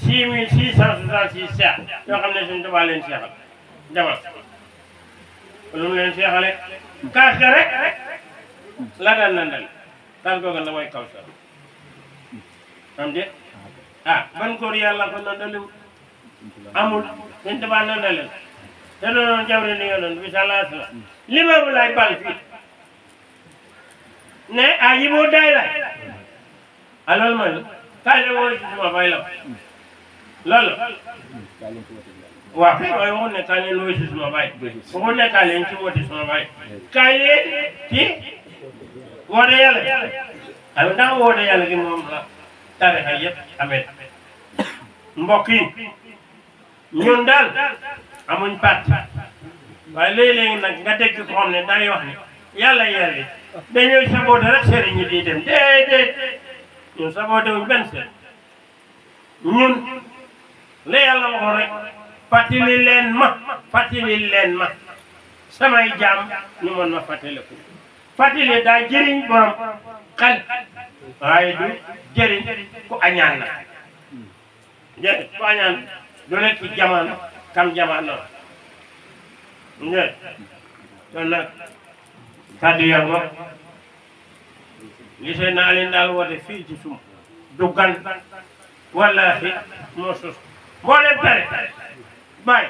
6666 seex yoo xam ne Sëñ Tuubaa leen seexal demal lu mu leen seexale kaas ga rek la daan nandal kaas googu la mooy kawsara am de ban góor yàlla ko nandaliw amul Sëñ Tuubaa nandalel te doonoon jawre ni yonoon bi salaas la li ma bu lay bal fii ne yi boo daay la loolu mooy kaay la woo ci suma bay la loolu waaw kay waaye waxul ne kaay leen woo ci suma bay waxul ne kaay leen ci woote suma bay kaay leen ci woote yàlla ay ndax woote yàlla gi moom la tarixa yëpp amee mbokk yi ñun daal amuñ parti waaye léeg-léegi nag nga dégg ko xam ne day wax ne yàlla yàlla dañuy saboote rek sëriñ ñi di dem déedéet ñun saboote wuñ benn sëriñ ñun la yàlla waxoon rek fàttali leen ma samay jaam ñu mën ma fàttaliku fàttali daa jëriñ borom xel waaye du jëriñ ku añaan na jëriñ ku añaan du nekk ci jamono kam jamono kon nag kàddu yor nga li seen naa leen daal woote fii ci suma du gan wallaahi moo sos moo leen tere bàyyi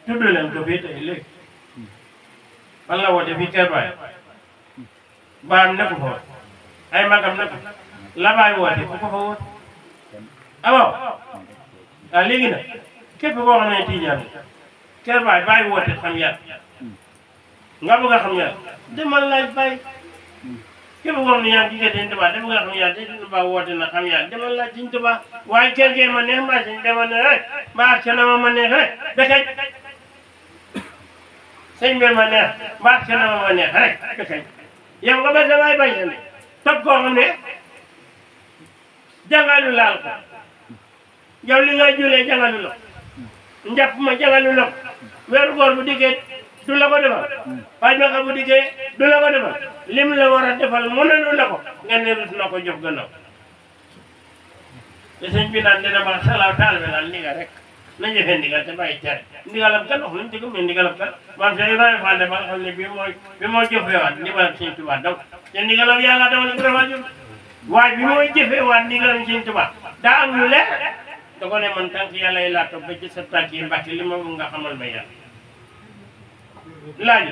tudd leen ko fii tey léegi fan la woote fii kër bàyyi baam nekku fa ay magam nekku la bàyyi woote ku ko fa woote waaw léegi nag képp koo xam ne tiijaan kër bàyyi woote xam yàlla nga bëgg a xam yàlla demal laaj bàyyi képp koo xam ne yaa ngi gisee Sëñ Tuubaa def nga xam yàlla te Sëñ Tuubaa woote na xam yàlla demal laaj Sëñ Tuubaa waaye kër gee ma neex mbaa sëñ dama ne rek mbaa ca na ma neex rek bekay sëñ bi ma neex mbaa ca na ma neex rek bekay yow nga ba damay bañ a ne topp koo xam ne jàngalu laal ko yow li nga julee jàngalu la njàpp ma jàngalu la weeru góor bu dikkee du la ko defal paj ma bu dikkee du la ko defal lim la war a defal mënalu la ko nga ne rus na ko jox gannaaw te sëñ bi naan dina ma salaaw taal bi naan ndigal rek na jëfee ndigal te bàyyi tere ndigalam kan wax nañ dëgg mais ndigalam kan maam Cheikh Ibrahima Fall de ba nga xam ne bi moo jëfeewaat ndigalam Sëñ Tuubaa daw te ndigalam yàlla dawal Ibrahima jëf waaye bi mooy jëfeewaat ndigalam Sëñ Tuubaa daa am lu leer da ko ne man tànk yàlla yi laa topp ba ci sa tànk yi mbàkk li ma nga xamal ma yàlla laaj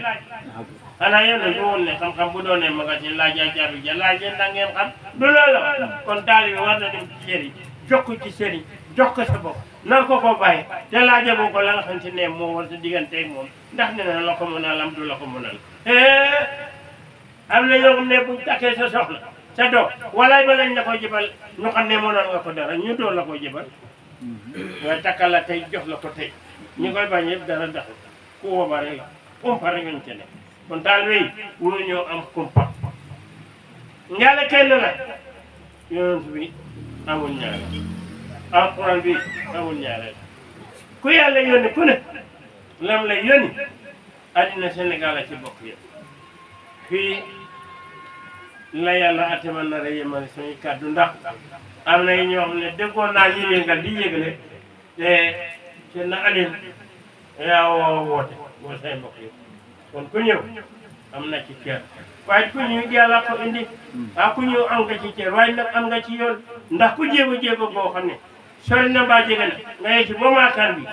xanaa yow nag ñu woon ne xam-xam bu doonee magasin laajaa jaabi ja laajee ndax ngeen xam du loolu kon taalibe war na dem ci sëriñ jox ko ci sëriñ jox ko sa bopp nan ko bàyyi te laajaboo ko la nga xam si ne moo war sa digganteeg moom ndax ne na la ko mënal am du la ko mënal am na ñoo xam ne bu takkee sa soxla sa doom walaay ba lañ la ko jëbal ñu xam ne mënoon nga ko dara ñu doon la ko jëbal waaye takkal la tey jox la ko tey ñu koy bañ yëpp dara daxul ku wóoba rek la kumpa rek ñu ci ne kon taal wi wuru ñoo am kumpa njàlle kenn la yonent bi amul ñaare alquran bi amul ñaare ku yàlla yónni ku ne lam lay yónni àddina Sénégal a ci bokk yëpp fii la yàlla atema nar a yemale suñuy kàddu ndax am na ñoo xam ne déggoon naa ñu yëngal di yëgale te seen na alin yaa woote woo say mbokk yëpp kon ku ñëw am na ci cër waaye ku ñëw yàlla ko indi ku ñëw am nga ci cër waaye nag am nga ci yoon ndax ku jéego boo xam ne sori na mbaa jege na nga yegg ci ba maakaan bi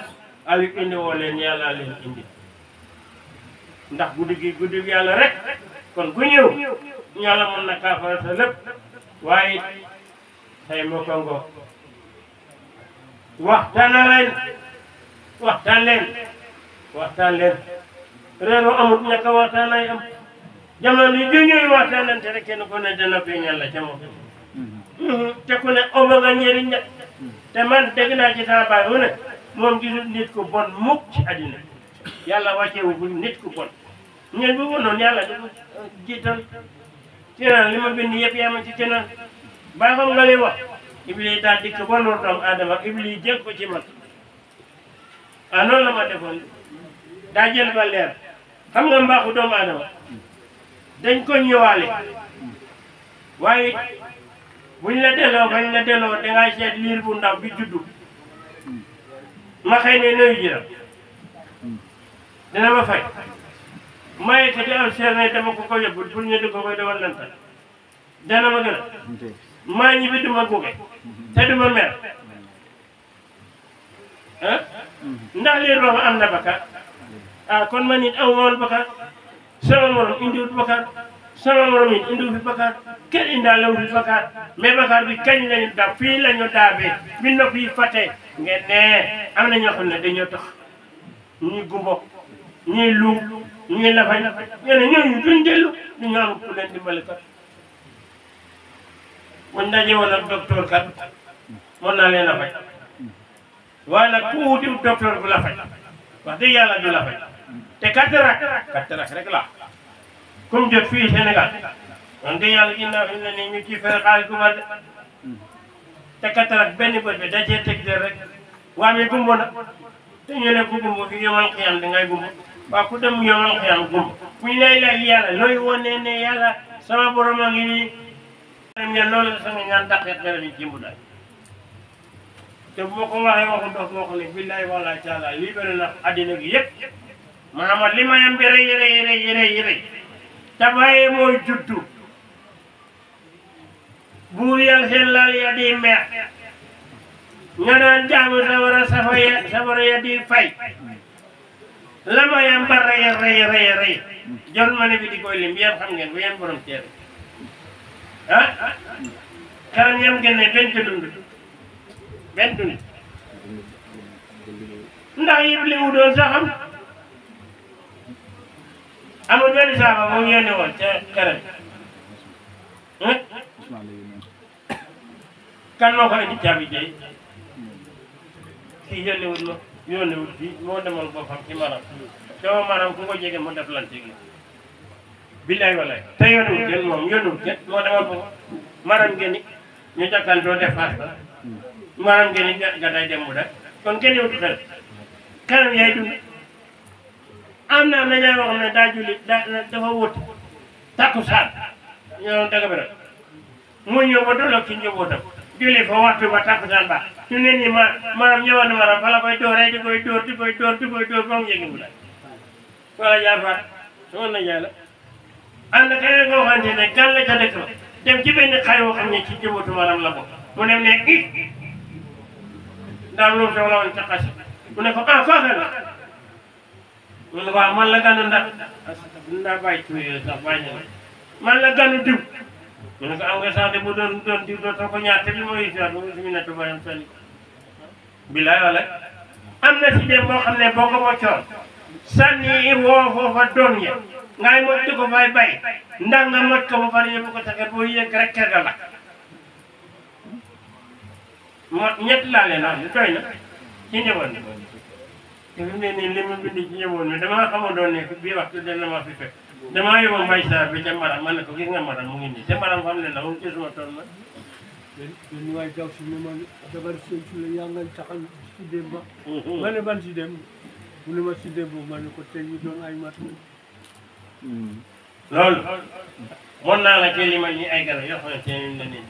awit indi woo leen yàlla leen indi ndax guddi gi yàlla rek kon ku ñëw yàlla mën na kaafara sa lépp waaye say mbokk ngoo waxtaan leen réeroo amul ñàkk a waxtaan ay am jamono yi ju ñuy waxtaanante rek kenn ku ne dana feeñal la ca moom te ku ne oma nga njëriñ la te man dégg naa ci saa baay mu ne moom gisul nit ku bon mukk ci àddina yàlla wàccewugul nit ku bon ñeen bu bonoon yàlla di ko jiital ci naan li ma bind yëpp yaa ma ci kenaan ba xam nga li wax Iblis daal dikk ba noonu doomu aadama Iblis jël ko ci man noonu la ma defoon daa jël ba leer xam nga mbaaxu doomu aadama dañ ko ñëwaale waaye buñ la delloo dangay seet liir bu ndaw bi juddu ma xëy ne nuyu jiram dina ma fay maye ko di am seer ne dama ko yóbbul pour ñu di ko koy defal lantal dana ma gën a maa ñibbi duma guge te duma mer ndax liir boobu am na bakkaar kon man it aw woon bakkaar sama morom indiwut bakkaar sama morom it indiwut fi bakkaar kenn indaale wu fi bakkaar mais bakkaar bi kañ lañu dab fii lañu daabee bi nopp yi fàtte ngeen ne am na ñoo xam ne dañoo tax ñuy gumbo ñuy lu ñuy lafañ ñeneen ñooñu duñ dellu duñu am ku leen dimbali kat buñ daje woon ak docteur kat mën naa leen a faj waaye nag ku wuti docteur bu la faj wax dëgg yàlla du la faj te cataracte rek la comme jot fii Sénégal wax dëgg yàlla ginnaaw fi ne nii ñu ciy fere xaalis bu bari te cataracte benn bët bi da cee teg de rek waa mi gumbo na te ñu ne ku gumbo fi yomal xiyam di ngay gumbo waaw ku dem yomal xiyam gumbo buñ lay laaj yàlla looy wane ne yàlla sama borom a ngi nii ñaan loolu la sama ñaan daqeet garab yi ci mbudaay te bu ma ko waxee waxu dox boo xam ne billahi wallahi taala libéré na addina gi yëpp maanaam li mayam bi rëy tabaye mooy juddu buur yàlla seen laal ya di meex nga naan jaamu safara ya di fay la mayam ba rëy jon ma ne bi di koy lim yéen xam ngeen bu yéen borom teer karam yam ngeen ne benn dund ndax yëpp li mu doon sax amul benn saaba moom yónni woon ca karam
Ousmane la yónnee.
kan moo ko indi caabi jëy kii yónnewul fii moo demal boppam ci maram dama maram ku ko jege mu def lanteeg la billaay walaay te yónnewul kenn moom yónnewul kenn moo demal boppam maram ngeen ni ñu jàkkantoo def faas la maram ngeen ni gàddaay dem mu def kon kenn yowut xel kanam yaay dund am na ñaar yoo xam ne daa julli dafa wut takku saat ñoo daga bi rek mu ñëw ba doloog ci njabootam julli fa waxtu ba takkusaan ba ñu ne nii maanaam ñëwoon na maanaam fa la koy dooree di koy dóor ba mu yëngu mu daal wala jaar faat soon na jaay la am na keneen koo xamante ne gan la ca dëkk ba dem ci benn xay woo xam ne ci njabootu maanaam la bokk mu dem ne ndax loolu soxla woon ca xas mu ne ko faaxal la mu ne ko man la ganu ndax bàyyi tur yooyu sax bàyyi na man la ganu diw mu ne ko am nga sax de bu doon diw dootoo ko ñaar te bi mooy siwaat mu si mu nettu bayam sani bilaay wala am na si dem boo xam ne boo ko boccoon sànni woo foofa doom ya ngay mot di ko fay bay ndax nga mot ko ba pare yóbbu ko saxee boo yëg rek kër ga la ñett laa leen wax doy na ci njaboot mi te fi mu ne nii li mu bind ci njaboot mi damaa xamoo doon ne bii waxtu dana ma fi fekk damaa yóbbu mbay saar bi ca maram man ne ko gis nga maram mu ngi nii te maram xam ne la mu ngi ci suma tool na
dañu waay daw si ne ma dabar seen si la yaa nga taxal si démb ba ma ne ban si démb mu ne ma si démb ma ne ko tey ñu doon ay mat
loolu mën naa la ci limal ñi ay garab yoo xam ne ñu la nit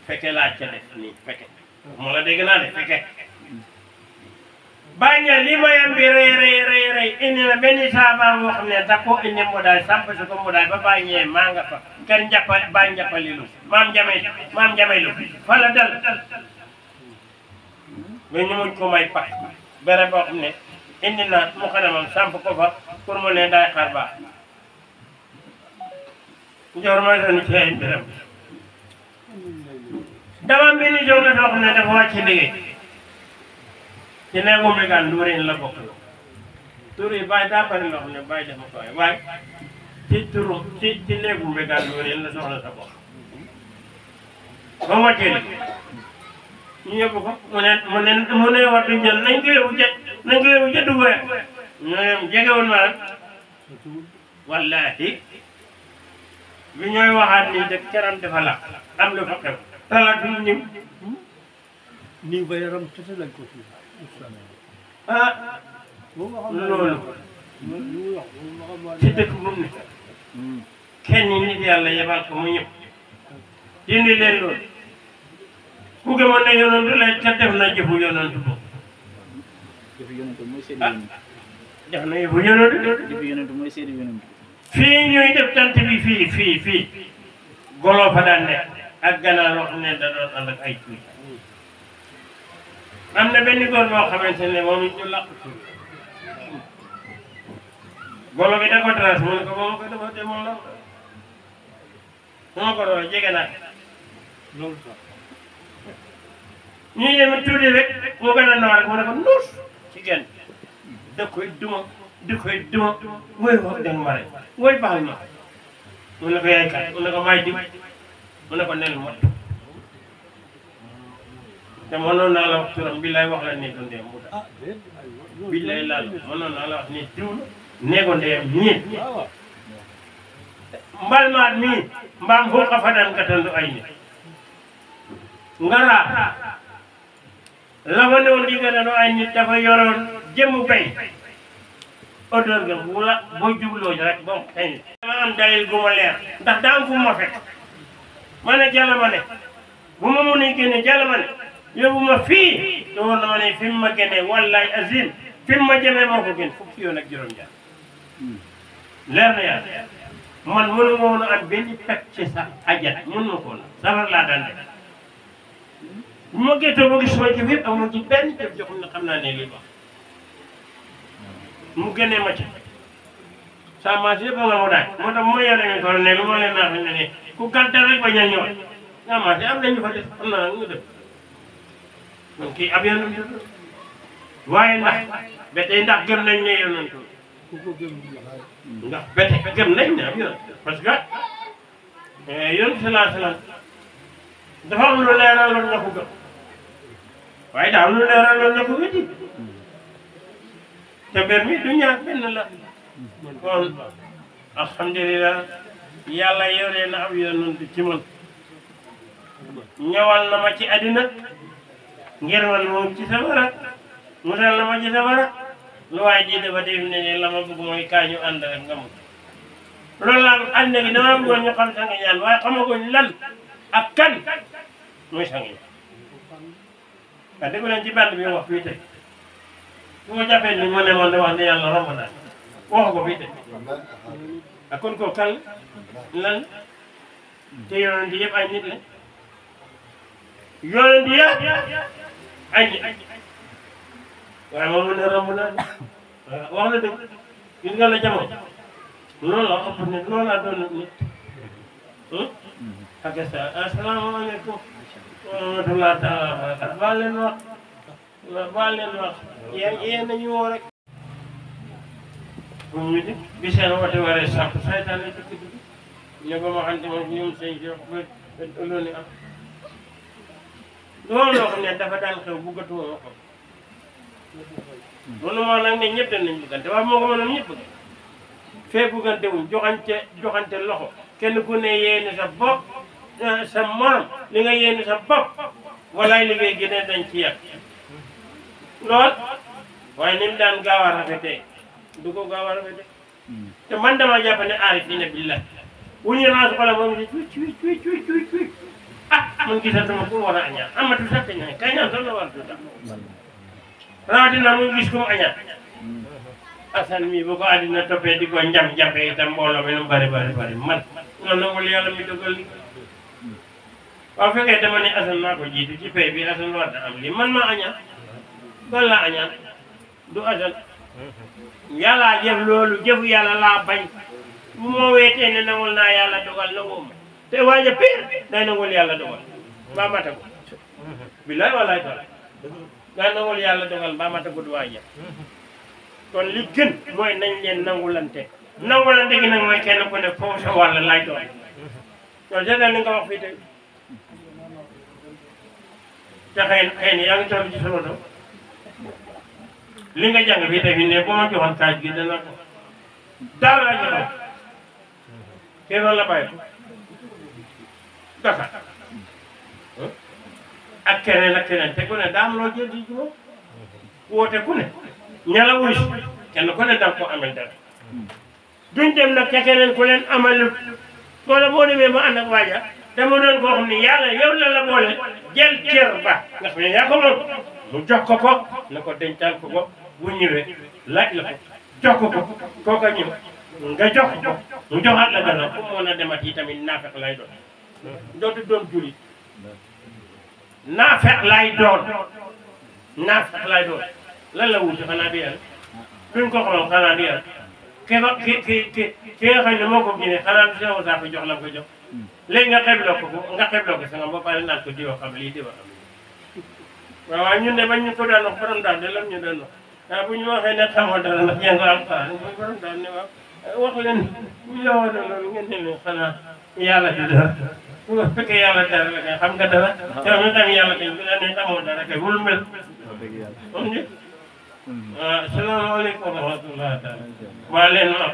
fekke laaj ca def nii fekke moo la dégg naa de fekke bàyyi nga li mayam bi rëy indi na benn saaba boo xam ne da ko indi mu daal samp si ko mu daal ba bàyyi ñëwee maa nga fa kër bàyyi njàppali lu maam jamay lu fa la dal ba ñu muñ ko may pax bere boo xam ne indi na mu xanamam samp ko fa pour mu ne daay xaar baax njor ma soni ci ay mbiram dama benn jow na doo xam ne dafa wàcc liggéey ci neegu Mbégaan Ndourène la bokk tur yi bàyyi daa bari loo xam ne bàyyi def ma ko waaye ci neegu Mbégaan Ndourène la soxla sa bopp ba mu wàccee liggéey ñu yóbbu ko mu ne war duñ jël nañ ko yóbbu ca Dubaay ñu ne jegewul ma rek wallahi bi ñooy waxaat nii de keram dafa la am lu fa xew talaatuñ ñëw
nii ba yaram tëte lañ ko fii
loolu ci dëkk bu ne kenn nit yàlla yebal ko mu ñëw dindi leen loolu ku gëmoon ne yonantu lay te def na jëfu yonantu boobu
jëfu yonantu mooy seedi yonantu
def na jëfu yonantu
jëfu yonantu mooy seedi yonantu
fii ñuy def tant bi fii golo fa daan nekk ak ganaar yoo xam ne da doon ànd ak ay cuuj am na benn góor boo xamante ne moom it ñu làq golo bi da ko trans mu ne ko ba ma ko dafa te moom la su ma ko doon jege naa
loolu sax
ñuy dem tuuti rek mu gën a ndaw rek mu ne ko nuus ci genn da koy duma woy wax dëgg ma rek woy baal ma mu ne ko yaay kat mu ne ko may diw mu ne ko nel mot te mënoon naa la wax turam bi lay wax la néegu ndeem mu da bi lay laal mënoon naa la wax ni diw néegu ndeem ñii mbalmaat mii mbaam xuuxa fa daan gatandu ay nit nga raa la fa newoon di gatandu ay nit dafa yoroon jëmu bay odeur ga wala boo jubloo rek bon xëy na dama am dalil gu ma leer ndax daa am fu ma fekk ma ne jàll ma ne bu ma mënee génne jàll ma ne yóbbu ma fii te woon na ma ne fi mu ma génnee wallaay azim fi mu ma jëmee moo ko gën fukki yoon ak juróom-ñaar leer na yàlla man mënu ma woon a am benn pecc ci sax ajat mënu ma ko woon safar laa daan def bu ma géttoo ba gis ma jëf yëpp amul ci benn jëf joxum ne xam naa ne lii baax mu génnee ma ci sa maas yëpp nga mu daaj moo tax moo yore ñu toll ne lu ma leen naa fi ne ne ku gàttal rek ba ñaan ñëwaat sa maas am nañu fa def xam naa nga def donc kii ab yoonam waaye ndax ba tey ndax gëm nañ ne yonantu
ku ko gëm
ndax ba tey gëm nañ ne ab yoon parce que yoon salaa salaam dafa am lu leeraloon na ko gëm waaye daa am lu leeraloon na ko wéti te mbir mi du ñaar benn la kon alhamdulilah yàlla yore na am yonent ci man ñëwal na ma ci àddina ngir man moom ci safara musal na ma ci safara lu waaye ji dafa def ne la ma bëgg mooy kaa ñu ànd rek nga mu loolu laa ànd gi dama bëggoon ñu xam sang ñaan waaye xamaguñ lan ak kan muy sang ñaan waaye dégg leen ci band bi wax fii tey su ko jàppee ni mu ne moom da wax ne yàlla romb naa wax ko fii tey ak kon ko kan lan te yonent yëpp ay nit la yonent yëpp ay nit waaye moom mu ne romb naa wax na dëgg gis nga la jamono loolu la ëpp nit loolu laa doon nit ak sa asalaamaaleykum wa rahmatulah taala wa barakatu baal leen wax yéen nañu woo rek bu ñu di bi seen woote waree sàpp saytaan la dëkk dugg ñu ko waxante moom ñoom sëñ si wax ba loolu am loolu loo xam ne dafa daan xew buggatuma ma ko mënu moo nag ne ñëpp danañ buggante waaye moo ko mënoon ñëpp bëgg fee buggante wuñ joxante loxo kenn ku ne yéene sa bopp sa morom li nga yéene sa bopp walaay li ngay génne dañ ci yàq lool waaye ni mu daan gaaw a rafetee du ko gaaw a rafetee te man dama jàpp ne aarifina billah wu ñu raas xolam moom ni cuuc man gisatuma ku war a añaan amatu sax ñaan kay ñaan sax la war a tuuta rawatina mu gis ku mu añaan asan mi bu ko àddina toppee di ko njam-jampe itam mbooloo mi nu bari man noonu nangul yàlla mi dogal li waaw fekkee dama ne asan maa ko jiitu ci pay bi asan war na am lii man maa añaan ban laa añaan du asan yàllaa jëf loolu jëfu yàlla laa bañ bu ma weetee ne nangul naa yàlla dogal nanguma te waaja pire day nangul yàlla dogal mbaa mata ko billaay walaay taala day nangul yàlla dogal mbaa mata ko du waaja kon li gën mooy nañ leen nangulante gi nag mooy kenn ku ne foofu sa wàll laay doon loolu seetal li nga wax fii tey te xëy na yaa ngi toll ci solo doom li nga jàng fii tey ne boo ma joxoon kaaj gi dana ko dara la joxoon kenn la bàyyi ko gasa ak keneen te ku ne daam loo jël di juróom woote ku ne ñala wuy kenn ku ne danga ko amel dara duñ dem nag ca keneen ku leen amalut moo la boo demee ma ànd ak waaja dama doon koo xam ne yàlla yow la boole jël cër ba nga xam ne yaa ko moom mu jox ko na ko dencal ko bu ñëwee laaj la ko jox ko kooka ñëw nga jox ko mu joxaat la gannaaw fu mu mën a demat yi tamit naafeq lay doon dootu doon julit naafeq lay doon lan la wuti xanaa di yàlla duñ ko xamal xanaa di yàlla ki nga xam ne moo ko génne xanaa du sew saa ko jox la ko jox léegi nga xebloo ko sa nga ba pare naan ko diwa xam lii diwa xam lii waaw ñun de bañ ñu ko daan wax borom daal de lam ñu doon wax waaw bu ñu waxee ne xamoo dara ndax jàng alxuraan mooy borom daal ne waaw wax leen ñu la wax loolu ngeen ne leen xanaa yàlla di dara bu fekkee yàlla dara la kay xam nga dara te ñu tam yàlla kay bu la ne xamoo dara kay bul mel am ni waaw salaamaaleykum wa rahmatulah taala baal leen ma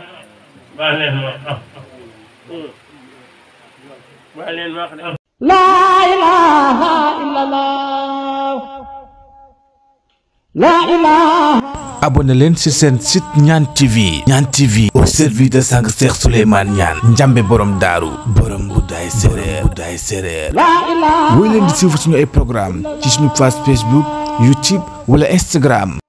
baal leen ma
laa ilaaha illallah laa ilaaha.
abonné leen ci seen site Ñaan TV. Ñaan TV au service de sang Cheikh Souleymane Niane njambe borom daaru borom bu daay séeréer woy leen di suivre suñu ay programme ci suñu page Facebook YouTube wala Instagram